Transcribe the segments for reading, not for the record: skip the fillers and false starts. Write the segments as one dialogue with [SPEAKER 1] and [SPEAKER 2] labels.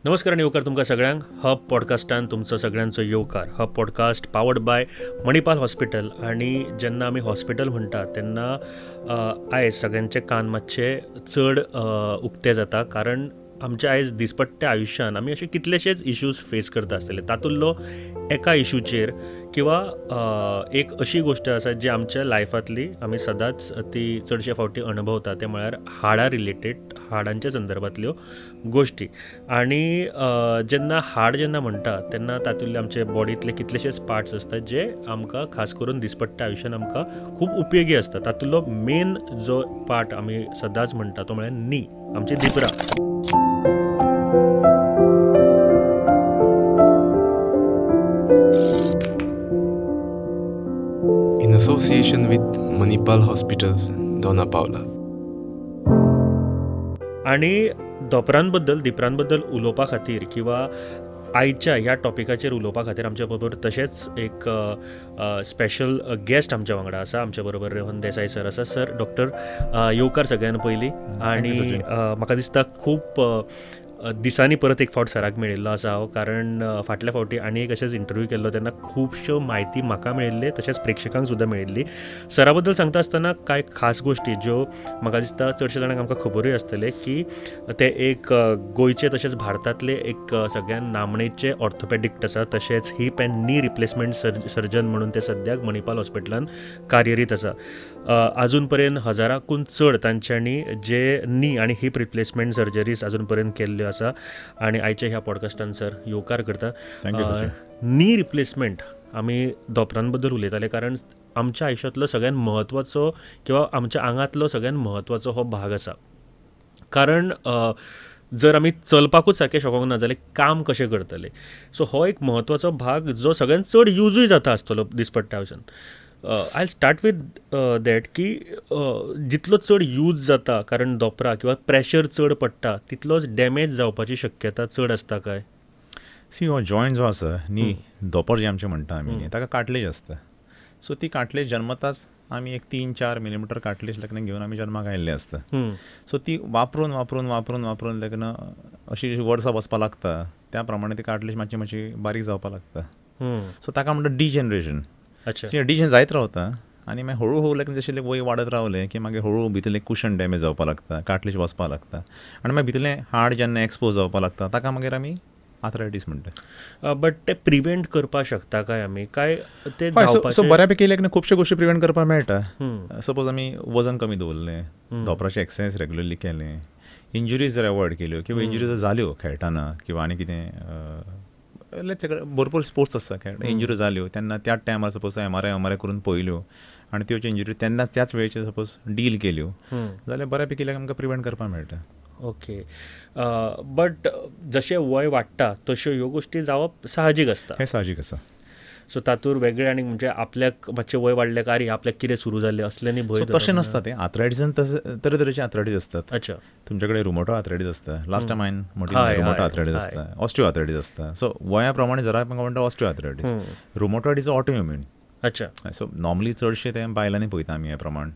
[SPEAKER 1] नमस्कार आनी येवकार तुमकां सगळ्यांक. हब पॉडकास्टान तुमचो सगळ्यांचो येवकार. Hub podcast powered by Manipal hospital. आनी जेन्ना आमी हॉस्पिटल म्हणटा तेन्ना आयज सगळ्यांचे कान मातशे चड उक्ते जाता, कारण आमच्या आयज दिसपट्ट्या आयुश्यान आमी अशे कितलेशेच इश्यूज फेस करता आसतले. तातूंतलो एका इशूचेर किंवा एक अशी गोश्ट आसा जी आमच्या लायफांतली आमी सदांच ती चडशे फावटी अणभवता, तें म्हळ्यार हाडा रिलेटेड, हाडांच्या संदर्भांतल्यो गोश्टी. आनी जेन्ना हाड जेन्ना म्हणटा तेन्ना तातूंतले आमचे बॉडींतले कितलेशेच पार्ट्स आसतात जे आमकां खास करून दिसपट्ट्या आयुश्यान आमकां खूब उपयोगी आसता. तातूंतलो मेन जो पार्ट आमी सदांच म्हणटा तो म्हळ्यार नी, आमची धिपरां.
[SPEAKER 2] In association with Manipal Hospitals, Dona Paula.
[SPEAKER 1] आनी दोपरांबद्दल, धिपरांबद्दल उलोवपा खातीर किंवा आयच्या ह्या टॉपिकाचेर उलोवपा खातीर आमच्या बरोबर तशेंच एक स्पेशल गेस्ट आमच्या वांगडा आसा. आमच्या बरोबर रोहन देसाई सर आसा. सर, डॉक्टर, येवकार सगळ्यान पयलीं. आनी म्हाका दिसता खूब दिसांनी परत एक फावट सराक मेळिल्लो आसा हांव, कारण फाटल्या फावटी आनी एक अशेंच इंटरव्यू केल्लो तेन्ना खुबश्यो म्हायती म्हाका मेळिल्ली, तशेंच प्रेक्षकांक सुद्दां मेळिल्ली. सरा बद्दल सांगता आसतना कांय खास गोश्टी ज्यो म्हाका दिसता चडशे जाणांक आमकां खबरूय आसतले की ते एक गोंयचे तशेंच भारतांतले एक सगळ्यान नामणेचे ऑर्थोपॅडिक्ट आसा, तशेंच hip and knee replacement surgeon म्हणून ते सद्याक मणिपाल हॉस्पिटलान कार्यरीत आसा. अजून पर्यंत हजाराकून चड तांच्यांनी जे नी आनी हिप रिप्लेसमेंट सर्जरीज अजून पर्यंत केल्ल्यो आसा. आनी आयच्या ह्या पॉडकास्टान सर येवकार करता. नी रिप्लेसमेंट आमी दोपरांबद्दल उलयताले, कारण आमच्या आयुश्यांतलो सगळ्यात म्हत्वाचो किंवा आमच्या आंगांतलो सगळ्यात म्हत्वाचो हो भाग आसा. कारण जर आमी चलपाकूच सारकें शकूंक ना जाल्यार काम कशें करतले? सो हो एक म्हत्वाचो भाग जो सगळ्यात चड युजूय जाता आसतलो दिसपट्ट्या आयुश्यांत. I start with that की जितलो चड यूज जाता, कारण दोपरा किंवा प्रेशर चड पडटा तितलोच डॅमेज जावपाची शक्यता चड आसता काय?
[SPEAKER 3] सी, हो जॉयंट जो आसा न्ही, दोपर जे आमचें म्हणटा आमी न्ही, ताका कार्टलेज आसता. सो ती कार्टलेज जन्मताच आमी एक 3-4 मिलीमिटर कार्टलेज लग्न घेवन आमी जन्माक आयिल्ले आसता. सो ती वापरून वापरून वापरून वापरून लग्न अशी वर्सां बसपाक लागता, त्या प्रमाणे ती कार्टलेज मातशी मातशी बारीक जावपाक लागता. सो ताका म्हणटा डिजनरेशन. अच्छा, डिजन जायत रावता आनी मागीर हळू हळू लग्न जशें वय वाडत रावलें की मागीर हळू भितरलें कुशन डॅमेज जावपाक लागता, कार्टलेज बसपाक लागता आनी मागीर भितरलें हाड जेन्ना एक्सपोज जावपाक लागता ताका मागीर आमी आर्थरायटीस म्हणटा.
[SPEAKER 1] बट ते प्रिवेंट करपाक शकता काय आमी? काय ते
[SPEAKER 3] सो बऱ्यापैकी लग्न खुबश्यो गोश्टी प्रिवेंट करपाक मेळटा. सपोज आमी वजन कमी दवरलें, दोपराचें एक्सरसायज रेगुलरली केलें, इंजुरीज जर अवॉयड केल्यो किंवा इंजुरीज जर जाल्यो खेळटाना किंवा आनी कितें let's भरपूर स्पोर्ट्स आसता खेळ, इंजुरी जाल्यो तेन्ना त्याच टायमार सपोज एमआरआय करून पळयल्यो आनी त्यो इंजुरी तेन्नाच त्याच वेळेचेर सपोज डील केल्यो जाल्यार बऱ्यापैकी आमकां प्रिवेंट करपाक मेळटा.
[SPEAKER 1] ओके, बट जशें वय वाडटा तश्यो ह्यो गोश्टी जावप साहजीक आसता.
[SPEAKER 3] हें साहजीक आसा.
[SPEAKER 1] सो तातूंत वेगळें आनी म्हणजे आपल्याक मातशें वय वाडलें काय अरे आपल्याक कितें सुरू जालें असलें न्ही भंय?
[SPEAKER 3] तशें नासता तें. आर्थरायटीसान तशें तरेतरेचे आर्थरायटीस आसतात.
[SPEAKER 1] अच्छा,
[SPEAKER 3] तुमचे कडेन रुमोटो आर्थरायटीस आसता, लास्ट टायम हांवें म्हटलें रुमोटो आर्थरायटीस आसता, ऑस्टियो आर्थरायटीस आसता. सो वया प्रमाणे जरा म्हणटा osteo arthritis, rheumatoid is auto immune.
[SPEAKER 1] अच्छा,
[SPEAKER 3] सो नॉर्मली चडशे ते बायलांनी पळयता आमी हे प्रमाण,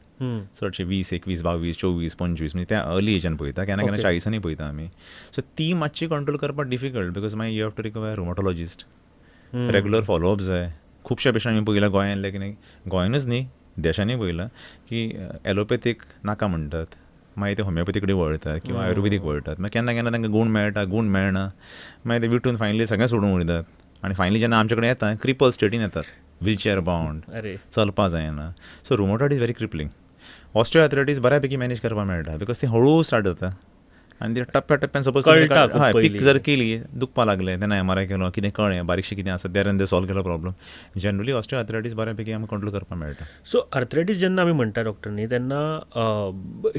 [SPEAKER 3] चडशे 20, 21, 22, 24, 25 म्हणजे त्या अर्ली एजान पळयता, केन्ना केन्ना 40 पळयता आमी. सो ती मातशी कंट्रोल करपाक डिफिकल्ट because मागीर you have to require rheumatologist, regular follow up जाय. खुबश्या पेशंट आमी पळयलां गोंयान, लेगीन गोंयानूच न्ही देशांनी पळयलां की एलोपॅथीक नाका म्हणटात, मागीर ते होमिओपॅथी कडेन वळटात किंवा आयुर्वेदीक वळटात. मागीर केन्ना केन्ना तांकां गूण मेळटा, गूण मेळना, मागीर ते विटून फायनली सगळें सोडून उडयतात आनी फायनली जेन्ना आमचे कडेन येता क्रिपल स्टेटीन येतात, व्हीलचेअर बाउंड, चलपाक जायना. So rheumatoid is very crippling. Osteo arthritis बऱ्यापैकी मॅनेज करपाक मेळटा because ती हळू स्टार्ट जाता आनी ते टप्प्या टप्प्यान सपोज हय पीक जर केली दुखपाक लागलें तेन्ना एमआरआय केलो, कितें कळ्ळें बारीकशें कितें आसा there and they solve केलो प्रॉब्लम. जनरली ऑस्टियो आर्थरायटीस बऱ्यापैकी आमी कंट्रोल करपाक मेळटा.
[SPEAKER 1] सो आर्थरायटीस जेन्ना आमी म्हणटा डॉक्टर न्ही तेन्ना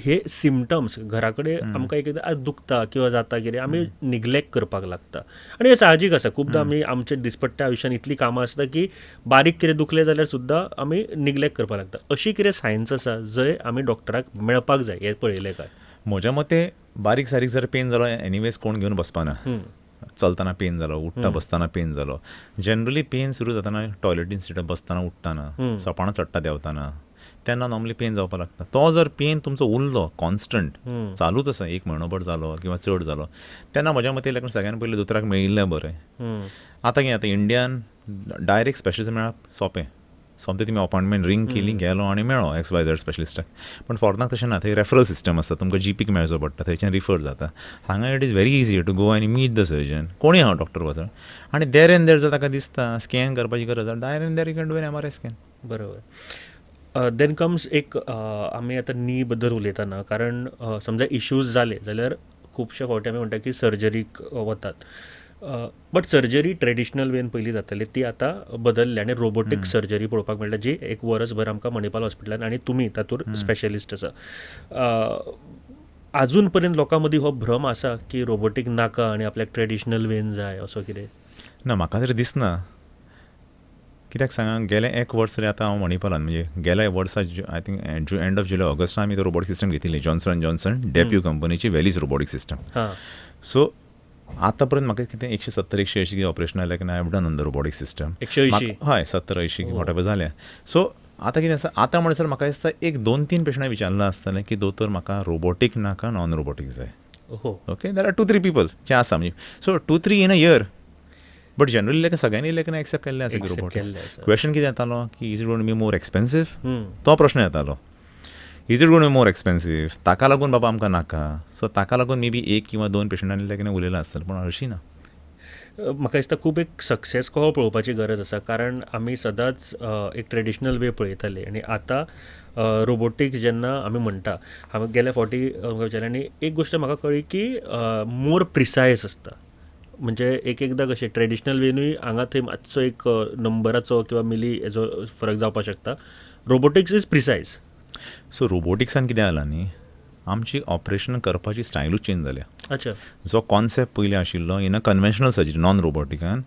[SPEAKER 1] हे सिमटम्स घरा कडेन आमकां एक एकदां दुखता किंवा जाता कितें आमी निग्लेक्ट करपाक लागता आनी हें साहजीक आसा. खुबदां आमी आमच्या दिसपट्ट्या आयुश्यान इतलीं कामां आसता की बारीक कितें दुखलें जाल्यार सुद्दां आमी निग्लेक्ट करपाक लागता. अशी कितें सायन्स आसा जंय आमी डॉक्टराक मेळपाक जाय हें पळयलें काय?
[SPEAKER 3] म्हज्या मते बारीक सारीक जर पेन जालो एनिवेज कोण घेवन बसपाना. चलतना पेन जालो, उठ्ठा बसतना पेन जालो, जनरली पेन सुरू जाताना टॉयलेटीन सीट बसतना, उठ्ठना, सोपाणां चडटा देंवतना, तेन्ना नॉर्मली पेन जावपाक लागता. तो जर पेन तुमचो उरलो कॉन्स्टंट चालूच आसा, एक म्हयनोभर जालो किंवा चड जालो, तेन्ना म्हज्या मते लेगून सगळ्यान पयलीं दोतोराक मेळिल्लें बरें. आतां कितें जाता, इंडियान डायरेक्ट स्पेशलिस्ट मेळप सोंपें. सोमतें तुमी अपॉयंटमेंट रिंग केली, गेलो आनी मेळ्ळो एक्स वाय झेड स्पेशलिस्टाक. पूण फॉरेनाक तशें ना, थंय रेफरल सिस्टम आसता, तुमकां जीपीक मेळचो पडटा, थंयच्यान रिफर जाता. हांगा it is very easy to go आनी मीट the surgeon, कोणूय आहा डॉक्टर वचून, आनी there and there जर ताका दिसता स्कॅन करपाची गरज आसा, there and there you can do an MRI scan.
[SPEAKER 1] बरोबर. Then comes एक आमी आतां नी बद्दल उलयतना, कारण समजा इश्यूज जाले जाल्यार खुबशे फावटी आमी म्हणटा की सर्जरीक वतात, बट सर्जरी ट्रेडिशनल वेन पयलीं जाताली ती आतां बदलल्या आनी रोबोटीक सर्जरी पळोवपाक मेळटा, जी एक वर्सभर आमकां मणिपाल हॉस्पिटलान, आनी तुमी तातूंत स्पेशलिस्ट आसा. आजून पर्यंत लोकां मदीं हो भ्रम आसा की रोबोटीक नाका आनी आपल्याक ट्रेडिशनल वेन जाय, असो कितें
[SPEAKER 3] ना? म्हाका तरी दिसना. कित्याक सांगा, गेलें एक वर्स तरी आतां हांव मणिपालान, म्हणजे गेल्या वर्सा I think end of July Augustan आमी तो रोबोटीक सिस्टम घेतिल्ली, जॉन्सन अँड जॉन्सन डेप्यू कंपनीची व्हेलीस रोबोटीक सिस्टम. सो आतां पर्यंत म्हाका कितें 170 180 कितें ऑपरेशन जालें की I have done on the robotic system.
[SPEAKER 1] 180?
[SPEAKER 3] हय, 70-80 what ever जालें. सो आतां कितें आसा, आतां म्हणसर म्हाका दिसता एक 2-3 पेशंटां विचारलां आसतलें की दोतोर म्हाका रोबोटीक नाका, नॉन रोबोटीक जाय. Okay, there are 2-3 people जे आसा, म्हणजे so 2-3 in a year, but generally लेगीत सगळ्यांनी लेगीत एक्सेप्ट केल्लें आसा की रोबोटिक्स. क्वेश्चन कितें येतालो की is it gonna be more expensive, तो प्रश्न येतालो. Is it gonna be more expensive, ताका लागून बाबा आमकां नाका. सो ताका लागून मे बी 1 किंवा 2 पेशंटांनी लेगीत उलयलां आसतलें, पूण हरशीं ना.
[SPEAKER 1] म्हाका दिसता खूब एक सक्सेस कसो पळोवपाची गरज आसा, कारण आमी सदांच एक ट्रेडिशनल वे पळयताले आनी आतां रोबोटिक्स जेन्ना आमी म्हणटा, हांवें गेल्या फावटी विचारलें आनी एक गोश्ट म्हाका कळ्ळी की मोर प्रिसायज आसता. म्हणजे एक एकदां कशें ट्रेडिशनल वेनूय हांगा थंय मातसो एक नंबराचो किंवा मिली हेजो फरक जावपाक शकता. Robotics is precise.
[SPEAKER 3] सो रोबोटिक्सान कितें जालां न्ही, आमची ऑपरेशन करपाची स्टायलूच चेंज जाल्या. जो कॉन्सेप्ट पयलीं आशिल्लो in a conventional surgery non रोबोटिकान,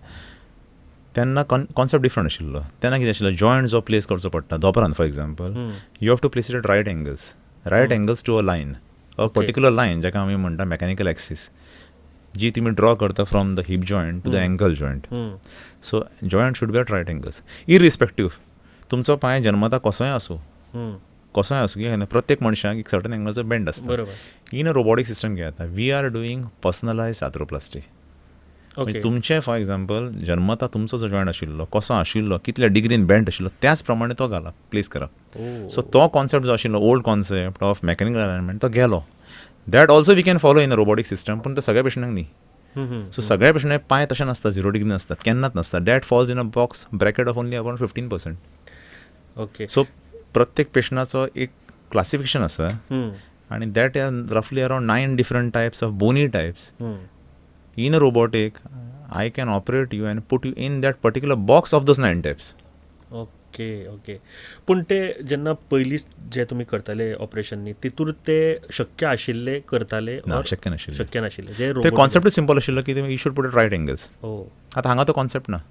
[SPEAKER 3] तेन्ना कॉन्सेप्ट डिफरंट आशिल्लो. तेन्ना कितें आशिल्लें, जॉयंट जो प्लेस करचो पडटा दोपरान for example, you have to place it at right angles, right angles to a line, a particular line जाका आमी म्हणटा मॅकॅनिकल एक्सीस, जी तुमी ड्रॉ करता from the hip joint to the ankle joint. So joint should be at right angles irrespective तुमचो पांय जन्मता कसोय आसूं, कसोय आसूं की प्रत्येक मनशाक एक सर्टन एंगलाचो बेंड आसता. इन अ रोबोटीक सिस्टम कितें जाता, we are doing personalised arthroplasty. तुमचें फॉर एग्जाम्पल जन्मता तुमचो जो जॉयंट आशिल्लो कसो आशिल्लो, कितल्या डिग्रीन बेंड आशिल्लो, त्याच प्रमाणे तो घाला प्लेस करप. सो तो कॉन्सेप्ट जो आशिल्लो old concept of mechanical alignment तो गेलो. That also we can follow in a robotic system, पूण तो सगळ्या पेशंटांक न्ही. सो सगळ्या पेशंटांक पांय तशें नासता, 0 डिग्री नासतात, केन्नाच नासता. That falls in a box bracket of only about 15%.
[SPEAKER 1] Okay.
[SPEAKER 3] So प्रत्येक पेशंटाचो एक क्लासिफिकेशन आसा आनी that are रफली around 9 different types of bony types. In a robotic I can operate you and put you in that particular box of those 9 types.
[SPEAKER 1] Okay okay. पूण ते जेन्ना पयलीं जे तुमी करताले ऑपरेशन न्ही, तितूर ते शक्य आशिल्ले करताले?
[SPEAKER 3] ना, शक्य नाशिल्लें.
[SPEAKER 1] शक्य नाशिल्लें.
[SPEAKER 3] ते कॉन्सेप्टूच सिंपल आशिल्लो की you should put it right angles. आतां हांगा तो कॉन्सेप्ट ना,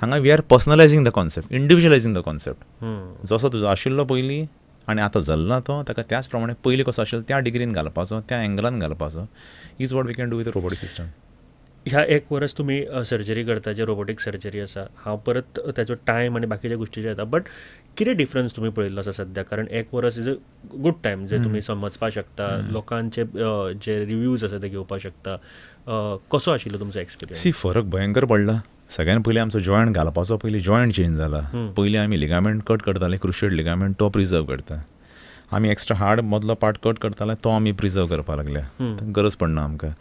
[SPEAKER 3] हांगा we are personalising the concept, individualising the concept. जसो तुजो आशिल्लो पयलीं आनी आतां जाल्ला तो, ताका त्याच प्रमाणे पयलीं कसो आशिल्लो त्या डिग्रीन घालपाचो, त्या एंगलान घालपाचो, is what we can do with robotic system.
[SPEAKER 1] ह्या एक वर्स तुमी सर्जरी करता, जे रोबोटीक सर्जरी आसा, हांव परत ताचो टायम आनी बाकीच्या गोश्टीचेर येता, बट कितें डिफरन्स तुमी पळयल्लो आसा सद्या? कारण एक वर्स is a good time जे तुमी समजपाक शकता, लोकांचे जे रिव्यूज आसा ते घेवपाक शकता. कसो आशिल्लो तुमचो एक्सपिरियन्स?
[SPEAKER 3] सी, फरक भयंकर पडला. सगळ्यान पयलीं आमचो जॉयंट घालपाचो पयलीं जॉयंट चेंज जाला. पयलीं आमी लिगामेंट कट करताले, क्रुशिएट लिगामेंट, तो प्रिजर्व करता. आमी एक्स्ट्रा हार्ड मदलो पार्ट कट करताले, तो आमी प्रिजर्व करपाक लागल्या, गरज पडना आमकां.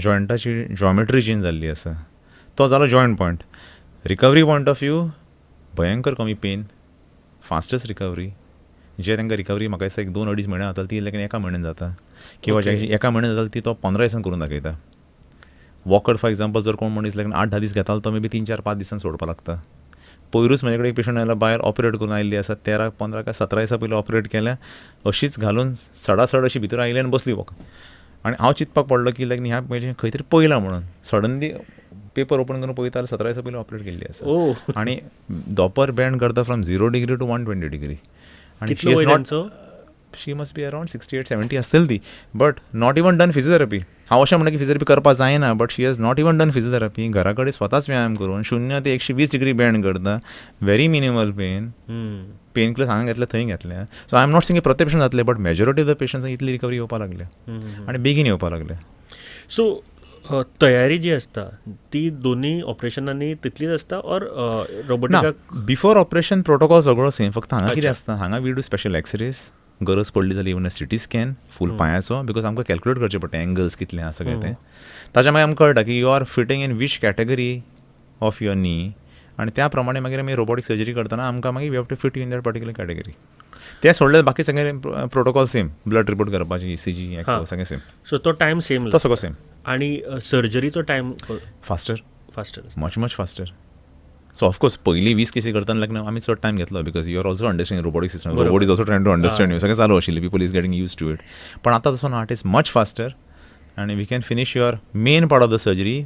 [SPEAKER 3] जॉयंटाची जॉमेट्री चेंज जाल्ली आसा, तो जालो joint point. Recovery point of view भयंकर कमी पेन, फास्टस्ट रिकवरी. जे तांकां रिकवरी म्हाका दिसता एक 2-2.5 म्हयने जाताली ती लेगीत 1 म्हयन्यान जाता, किंवा 1 म्हयन्यान जाताली ती तो 15 दिसान करून दाखयता. वॉकर फॉर एग्जाम्पल जर कोण मनीस लेगीत 8-10 दीस घेतालो तो मे बी 3-4-5 दिसान सोडपाक लागता. पयरूच म्हजे कडेन एक पेशंट आयला, बायल ऑपरेट करून आयिल्ली आसा, 13-15 काय 17 दिसां पयलीं ऑपरेट केल्या, अशीच घालून सडासड अशी भितर आयली आनी बसली वॉकर. आनी हांव चिंतपाक पडलो की लायक ह्या पयलीं खंय तरी पळयलां म्हणून. सडनली पेपर ओपन करून पळयता जाल्यार 17 दिसां पयलीं ऑपरेट केल्ली आसा. आनी दोपर बेंड करता फ्रॉम 0 degree to 120 degree. आनी she must be around 68-70 आसतली ती, but not even done physiotherapy. हांव अशें म्हणटा की फिजियोथेरपी करपाक जायना, but she has not even done physiotherapy. घरा कडेन स्वताच व्यायाम करून 0 ते 120 डिग्री बेंड करता, very minimal pain. Painkillers हांगा घेतले थंय घेतले. So I am not saying प्रत्येक पेशंट जातले, but majority of the patients इतली रिकवरी येवपाक लागल्या आनी बेगीन येवपाक लागले.
[SPEAKER 1] सो तयारी जी आसता ती दोन्ही ऑपरेशनांनी तितलीच आसता ऑर रोबोटिकाक?
[SPEAKER 3] बिफोर ऑपरेशन प्रोटोकॉल सगळो सेम, फक्त हांगा कितें आसता, हांगा we do special X-rays, गरज पडली जाल्यार even CT scan फूल पांयाचो, because आमकां कॅल्क्युलेट करचें पडटा एंगल्स कितले आसा सगळें तें. ताच्या मागीर आमकां कळटा की you are fitting in which category of your knee, आनी त्या प्रमाणे मागीर आमी रोबोटीक सर्जरी करतना आमकां मागीर we have to fit you in that particular category. तें सोडलें बाकी सगळें प्रोटोकॉल सेम, ब्लड रिपोर्ट करपाचें, ECG, echo, सगळें सेम.
[SPEAKER 1] सो तो टायम सेम,
[SPEAKER 3] तो सगळो सेम.
[SPEAKER 1] आनी सर्जरीचो time
[SPEAKER 3] faster,
[SPEAKER 1] faster,
[SPEAKER 3] much much faster. So of course पयलीं 20 केसी करतना लग्न आमी चड टायम घेतलो, because you are also understanding robotic system, robot is also trying to understand you, सगळें चालू आशिल्लें, people is getting use to it. पण आतां तसो ना, it is much faster आनी we can finish your main part of the surgery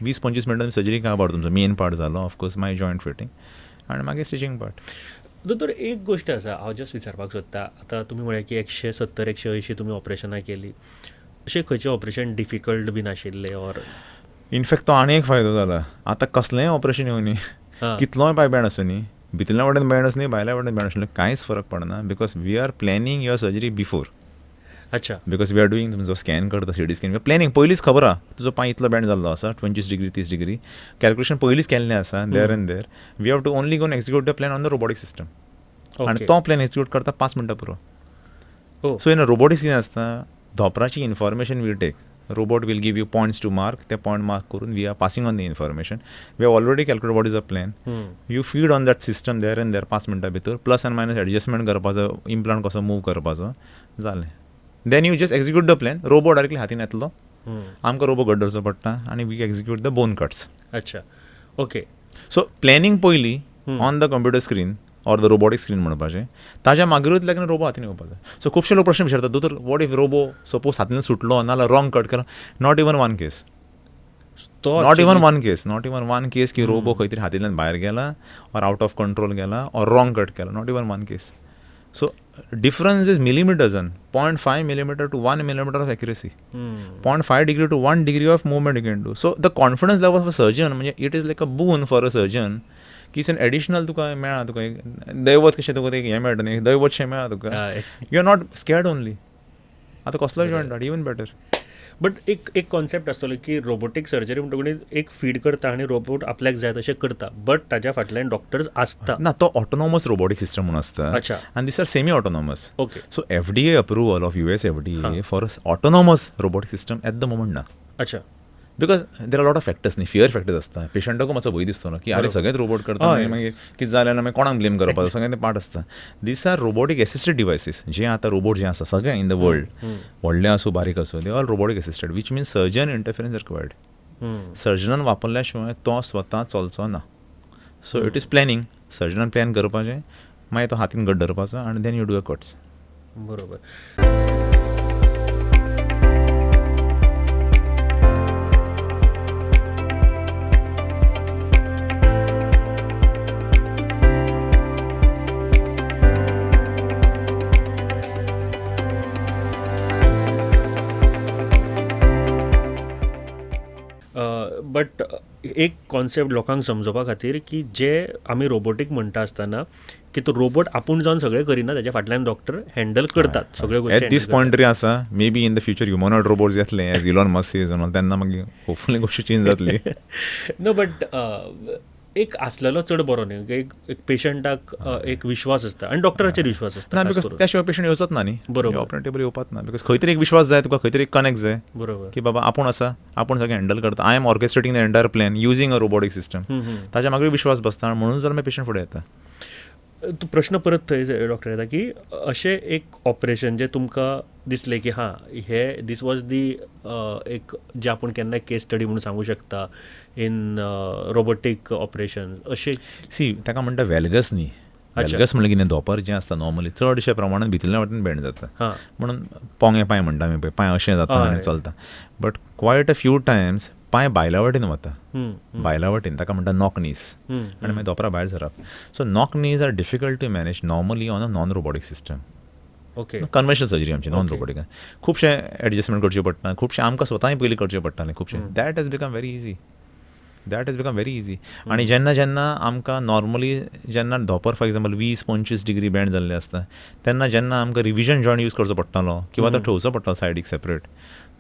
[SPEAKER 3] 20-25 मिनटां surgery काबार तुमचो मेन पार्ट जालो, ऑफकोर्स मागीर जॉयंट फिटींग आनी मागीर स्टिचींग पार्ट.
[SPEAKER 1] दोतोर एक गोश्ट आसा हांव जस्ट विचारपाक सोदता, आतां तुमी म्हळें की 170 180 तुमी ऑपरेशनां केली, अशें खंयचें ऑपरेशन डिफिकल्ट बीन आशिल्लें? ऑर
[SPEAKER 3] इनफॅक्ट तो आनी एक फायदो जाला, आतां कसलेंय ऑपरेशन येवं न्ही, कितलोय पांय बँड आसूं न्ही, भितरल्या वाटेन बँड आसूं न्ही, भायल्या वाटेन बँड आसूं, कांयच फरक पडना, because we are planning your surgery before.
[SPEAKER 1] अच्छा.
[SPEAKER 3] Because we are doing तुमचो स्कॅन करता, CT scan, planning पयलींच खबर आहा तुजो पांय इतलो बँड जाल्लो आसा, 25 डिग्री 30 डिग्री कॅल्क्युलेशन पयलींच केल्लें आसा. There and there we have to only go execute the plan on the robotic system, आनी तो प्लॅन एक्सिक्यूट करता 5 मिनटां पुरो. सो इन रोबोटिक्स कितें आसता, धोपराची information we take, robot will give you points to mark, ते पॉयंट मार्क करून we are passing on the information, we have already calculate what is a plan, you feed on that system there and there 5 मिनटां भितर, plus आनी minus adjustment करपाचो, implant कसो move करपाचो, जालें. Then you just execute the plan, robot directly हातीन येतलो, आमकां रोबो घट धरचो पडटा आनी we execute the bone cuts.
[SPEAKER 1] अच्छा, ओके.
[SPEAKER 3] सो प्लॅनिंग पयलीं on the computer screen or the robotic screen म्हणपाचें, ताज्या मागीरूच लागून रोबो हातीन येवपाचो. सो खुबशे लोक प्रश्न विचारतात, दोतोर what if robo suppose हातीन सुटलो नाल्यार रॉंग कट केलो? Not even one case, not even one case, not even one case की रोबो खंय तरी हातींतल्यान भायर गेला ऑर आउट ऑफ कंट्रोल गेला ऑर रॉंग कट केला, not even one case. So difference is millimeters, 0.5 millimeter to 1 millimeter of accuracy, 0.5 degree to 1 degree of movement you can do. So the confidence level of a surgeon, म्हणजे it is like a boon for a surgeon की it's an additional तुका मेळा, तुका एक दैवत कशें तुका एक हें मेळटा न्ही, दैवतशें मेळा तुका, you are not scared only. आतां कसलोय जॉयंट हाड, इवन बेटर.
[SPEAKER 1] बट एक एक कॉन्सेप्ट आसतलो की रोबोटीक सर्जरी म्हणटकूच एक फीड करता आनी रोबोट आपल्याक जाय तशें करता, बट ताज्या फाटल्यान डॉक्टर्स आसता
[SPEAKER 3] ना, तो ऑटोनॉमस रोबोटीक सिस्टम म्हणून आसता.
[SPEAKER 1] अच्छा.
[SPEAKER 3] आनी these are semi autonomous.
[SPEAKER 1] Okay.
[SPEAKER 3] So FDA approval of US FDA for autonomous robotic system at the moment ना.
[SPEAKER 1] अच्छा.
[SPEAKER 3] Because there are lot of factors न्ही, फियर फॅक्टर्स आसता, पेशंटाकूय मातसो भंय दिसतो न्हू की अरे सगळेच रोबोट करता, मागीर कितें जालें जाल्यार मागीर कोणाक ब्लेम करपाचो, सगळें तें पार्ट आसता. These are robotic assisted devices, जे आतां रोबोट जे आसा सगळे इन the world, व्हडले आसूं बारीक आसूं, they all robotic assisted, which means surgeon interference required. सर्जनान वापरल्या शिवाय तो स्वता चलचो ना. So it is planning, सर्जनान plan करपाचें, मागीर तो हातीन घट धरपाचो आनी then you do a cuts.
[SPEAKER 1] बरोबर. बट एक कॉन्सेप्ट लोकांक समजोवपा खातीर की जे आमी रोबोटीक म्हणटा आसतना की तो रोबोट आपूण जावन सगळें करिना, ताच्या फाटल्यान डॉक्टर हँडल करतात सगळ्यो गोश्टी.
[SPEAKER 3] एट these point तरी आसा, maybe in the future humanoid robots येतले एज इलॉन मस्क is, तेन्ना मागीर होपफुली गोश्टी चेंज जातली.
[SPEAKER 1] नो, बट एक आसलेलो चड बरो न्ही, एक पेशंटाक एक विश्वास आसता आनी डॉक्टराचेर विश्वास आसता
[SPEAKER 3] ना, because त्या शिवाय पेशंट येवचोच ना न्ही,
[SPEAKER 1] बरोबर,
[SPEAKER 3] ऑपरेशन टेबल येवपाच ना, because खंय तरी एक विश्वास जाय तुका, खंय तरी एक कनेक्ट जाय,
[SPEAKER 1] बरोबर,
[SPEAKER 3] की बाबा आपूण आसा, आपूण सगळें हँडल करता, I am orchestrating the entire plan using a robotic system, ताच्या मागीर विश्वास बसता, म्हणून जर मागीर पेशंट फुडें येता.
[SPEAKER 1] तूं प्रश्न परत थंय डॉक्टर येता की अशें एक ऑपरेशन जें तुमकां दिसलें की हां हे these was दी एक जें आपूण केन्ना केस स्टडी म्हणून सांगू शकता इन रोबोटीक ऑपरेशन अशें?
[SPEAKER 3] सी, ताका म्हणटा वेलगस न्ही. वेलगस म्हणलें कितें, धोंपर जें आसता नॉर्मली चडशे प्रमाणान भितरल्या वाटेन बेंड जाता, म्हणून पोंगे पांय म्हणटा आमी, पळय पांय अशें जाता आनी चलता, but quite a few times पांय बायल्या वाटेन वता, बायल्या वाटेन, ताका म्हणटा नॉक नीज, आनी मागीर धोंपरा भायर सरप. So knock knees are difficult to manage normally on a non robotic system.
[SPEAKER 1] Okay.
[SPEAKER 3] Conventional surgery आमची नॉन रोबोटीक, खुबशे एडजस्टमेंट करचे पडटा, खुबशे आमकां स्वताय पयलीं करचें पडटालें, खुबशे. That has become very easy That is become very easy. आनी जेन्ना जेन्ना आमकां नॉर्मली जेन्ना धोंपर फॉर एग्जाम्पल 20-25 डिग्री बँड जाल्ले आसता तेन्ना जेन्ना आमकां रिविजन जॉयंट यूज करचो पडटालो किंवा तो ठेवचो पडटालो सायडीक सेपरेट,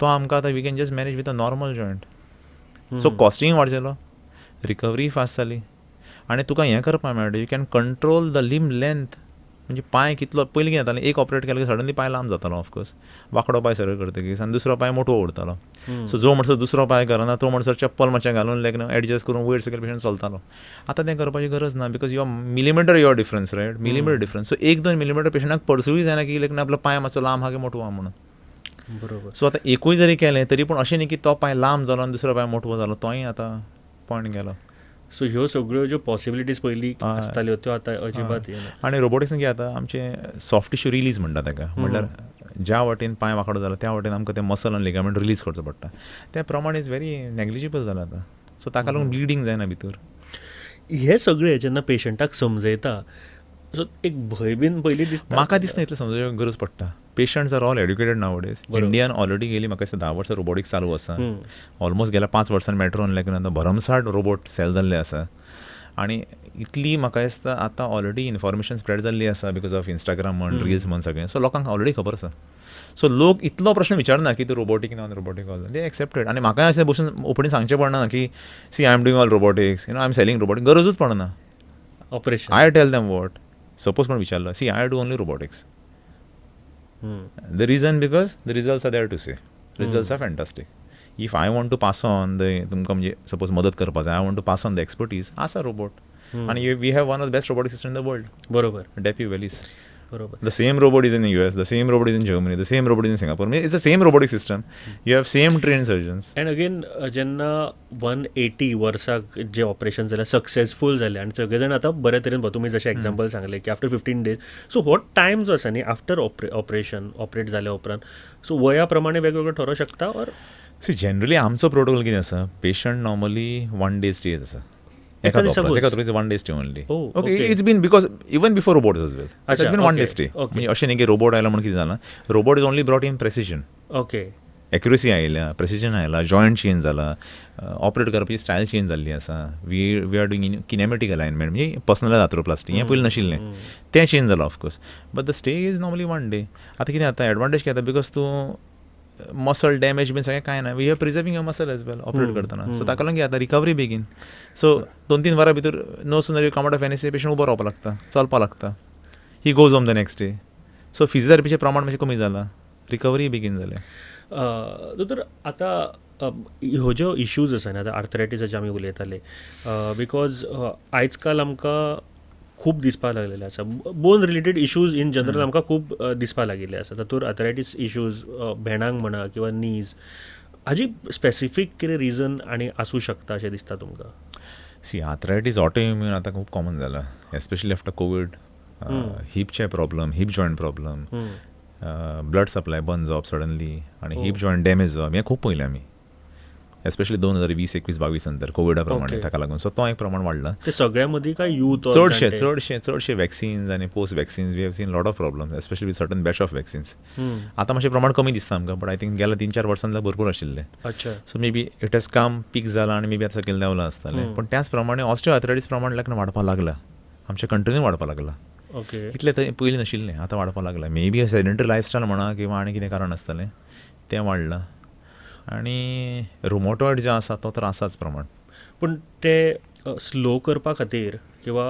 [SPEAKER 3] तो आमकां आतां we can just manage with a normal joint. So costing वाडचेलो, recovery fast जाली आनी तुका हें करपाक मेळटा, you can control the limb length. म्हणजे पांय कितलो पयलीं कितें जातालें, एक ऑपरेट केलें की सडनली पांय लांब जातालो, ऑफकोर्स वांकडो पांय सरळ करतकीर आनी दुसरो पांय मोटो उरतालो. सो जो म्हणसर दुसरो पांय करना तो म्हणसर चप्पल मातशें घालून लायक एडजस्ट करून वयर सकयल पेशंट चलतालो. आतां तें करपाची गरज ना because your millimetre your difference, right, millimetre difference. So 1-2 millimetre पेशंटाक परसूय जायना की लायक आपलो पांय मातसो लांब आहा की मोटो आहा म्हणून.
[SPEAKER 1] बरोबर.
[SPEAKER 3] सो आतां एकूय जरी केलें तरी पूण अशें न्ही की तो पांय लांब जालो आनी दुसरो पांय मोटो जालो, तोय आतां पॉयंट गेलो.
[SPEAKER 1] सो ह्यो सगळ्यो ज्यो पॉसिबिलिटीज पयलीं आसताल्यो त्यो आतां अजिबात येना.
[SPEAKER 3] आनी रोबोटिक्सान कितें जाता, आमचें सॉफ्ट टिश्यू रिलीज म्हणटा ताका, म्हणल्यार ज्या वाटेन पांय वांकडो जालो त्या वाटेन आमकां तें मसल आनी लिगामेंट रिलीज करचो पडटा, त्या प्रमाण is very negligible जालां आतां. सो ताका लागून ब्लिडींग जायना भितर.
[SPEAKER 1] हे सगळें जेन्ना पेशंटाक समजयता सो एक भंय बीन पयलीं दिसता.
[SPEAKER 3] म्हाका दिसना इतलें समजोवपाची गरज पडटा. Patients are all educated nowadays. Indian already गेली म्हाका दिसता 10 वर्सां रोबोटिक्स चालू आसा, ऑलमोस्ट गेल्या 5 वर्सां मेट्रोन लायक आतां भरमसाठ रोबोट सेल जाल्ले आसा आनी इतली म्हाका दिसता आतां ऑलरेडी इन्फॉर्मेशन स्प्रेड जाल्ली आसा because of Instagram म्हण, रिल्स म्हण सगळें. सो लोकांक ऑलरेडी खबर आसा. सो लोक इतलो प्रश्न विचारना की तूं robotic non robotic, all they accepted. आनी म्हाकाय अशें बसून ओपनी सांगचें पडना की see I am doing all robotics, you know I am selling robotic, गरजूच पडना.
[SPEAKER 1] Operation
[SPEAKER 3] I tell them what, suppose कोण विचारलो, see I do only robotics. The reason because the results are there to say, results are fantastic. If I want to pass on the तुमकां म्हणजे suppose मदत करपा जाय, I want to pass on the expertise, आसा robot. आनी we have one of the best robotic system in the world.
[SPEAKER 1] बरोबर,
[SPEAKER 3] DePuy VELYS.
[SPEAKER 1] बरोबर.
[SPEAKER 3] The same robot is in the US, the same robot is in Germany, the same robot is in Singapore. It's the same robotic system. You have same trained surgeons.
[SPEAKER 1] And again जेन्ना 180 वर्साक जे operation जालें successful जालें आनी सगळे जाण आतां बरे तरेन, तुमी जशें एग्जाम्पल सांगलें की आफ्टर 15 डेज, सो हो टायम जो आसा न्ही आफ्टर ऑपरेशन ऑपरेट जाल्या उपरांत, सो वया प्रमाणे वेगवेगळो ठरोवंक शकता. ऑर
[SPEAKER 3] सी जनरली आमचो प्रोटोकॉल कितें आसा, पेशंट नॉर्मली 1 day stay आसा. एका is 1 day stay only. Okay, it's been because even before robots as well, it has been 1 day stay. म्हणजे अशें न्ही की रोबोट आयलो म्हणून कितें जालां, robot is only brought in precision.
[SPEAKER 1] Okay,
[SPEAKER 3] accuracy आयल्या, प्रेसिजन आयला, जॉयंट चेंज जाला, ऑपरेट करपाची स्टायल चेंज जाल्ली आसा. We are doing in kinematic alignment, म्हणजे पर्सनलायज आर्थ्रोप्लास्टी हें पयलीं नाशिल्लें, तें चेंज जालां of course. But the stay is normally 1 day. आतां कितें जाता, एडवांटेज कितें जाता, because तूं मसल डॅमेज बीन सगळें कांय ना, we are preserving your muscle as well operate करतना. सो ताका लागून कितें जाता, रिकवरी बेगीन. सो 2-3 वरां भितर no sooner you come out of anaesthesia, patient उबो रावपाक लागता, चलपाक लागता, he goes home the next day. So फिजियोथेरपीचें प्रमाण मातशें कमी जालां, रिकवरी बेगीन जाल्या.
[SPEAKER 1] दोतोर आतां ह्यो ज्यो इश्यूज आसा न्ही, आतां आर्थरायटीसाचे आमी उलयताले, because आयज काल आमकां खूब दिसपाक लागलेले आसा, bone related issues in general आमकां खूब दिसपाक लागिल्ले आसा. तातूंत आर्थरायटीस इश्यूज भेणांक म्हणा किंवा नीज, हाजी स्पेसिफीक कितें रिजन आनी आसूं शकता अशें दिसता तुमकां?
[SPEAKER 3] सी आर्थरायटीस ऑटो इम्यून आतां खूब कॉमन जाला, एस्पेशली आफ्टर कोवीड. हिपचे problem, hip joint problem, blood supply बंद जावप सडनली आनी हिप जॉयंट डॅमेज जावप, हें खूब पळयलें आमी, एस्पेशली 2020, 21, 22 नंतर कोविडा प्रमाणे, ताका लागून. सो तो एक प्रमाण वाडला.
[SPEAKER 1] ते सगळ्या मदीं काय यूथ
[SPEAKER 3] चडशे चडशे चडशे वॅक्सिन्स आनी post vaccines we have seen lot of problems, especially with certain batch of vaccines. आतां मातशें प्रमाण कमी दिसता आमकां, बट I think गेल्या 3-4 वर्सां जाल्यार भरपूर आशिल्लें. So maybe it has come peak जाला आनी मे बी आतां सकयल देंवलां आसतलें. पूण त्याच प्रमाणे ऑस्टियो आर्थरायटीस प्रमाण लायक वाडपाक लागला, आमच्या कंट्रीनूय वाडपाक लागला. इतलें थंय पयलीं नाशिल्लें, आतां वाडपाक लागला. मे बी सेडेंटरी लायफस्टायल म्हणा किंवा आनी कितें कारण आसतलें, तें वाडलां. आनी रुमोटॉयड जें आसा तो तर आसाच प्रमाण.
[SPEAKER 1] पूण ते स्लो करपा खातीर किंवा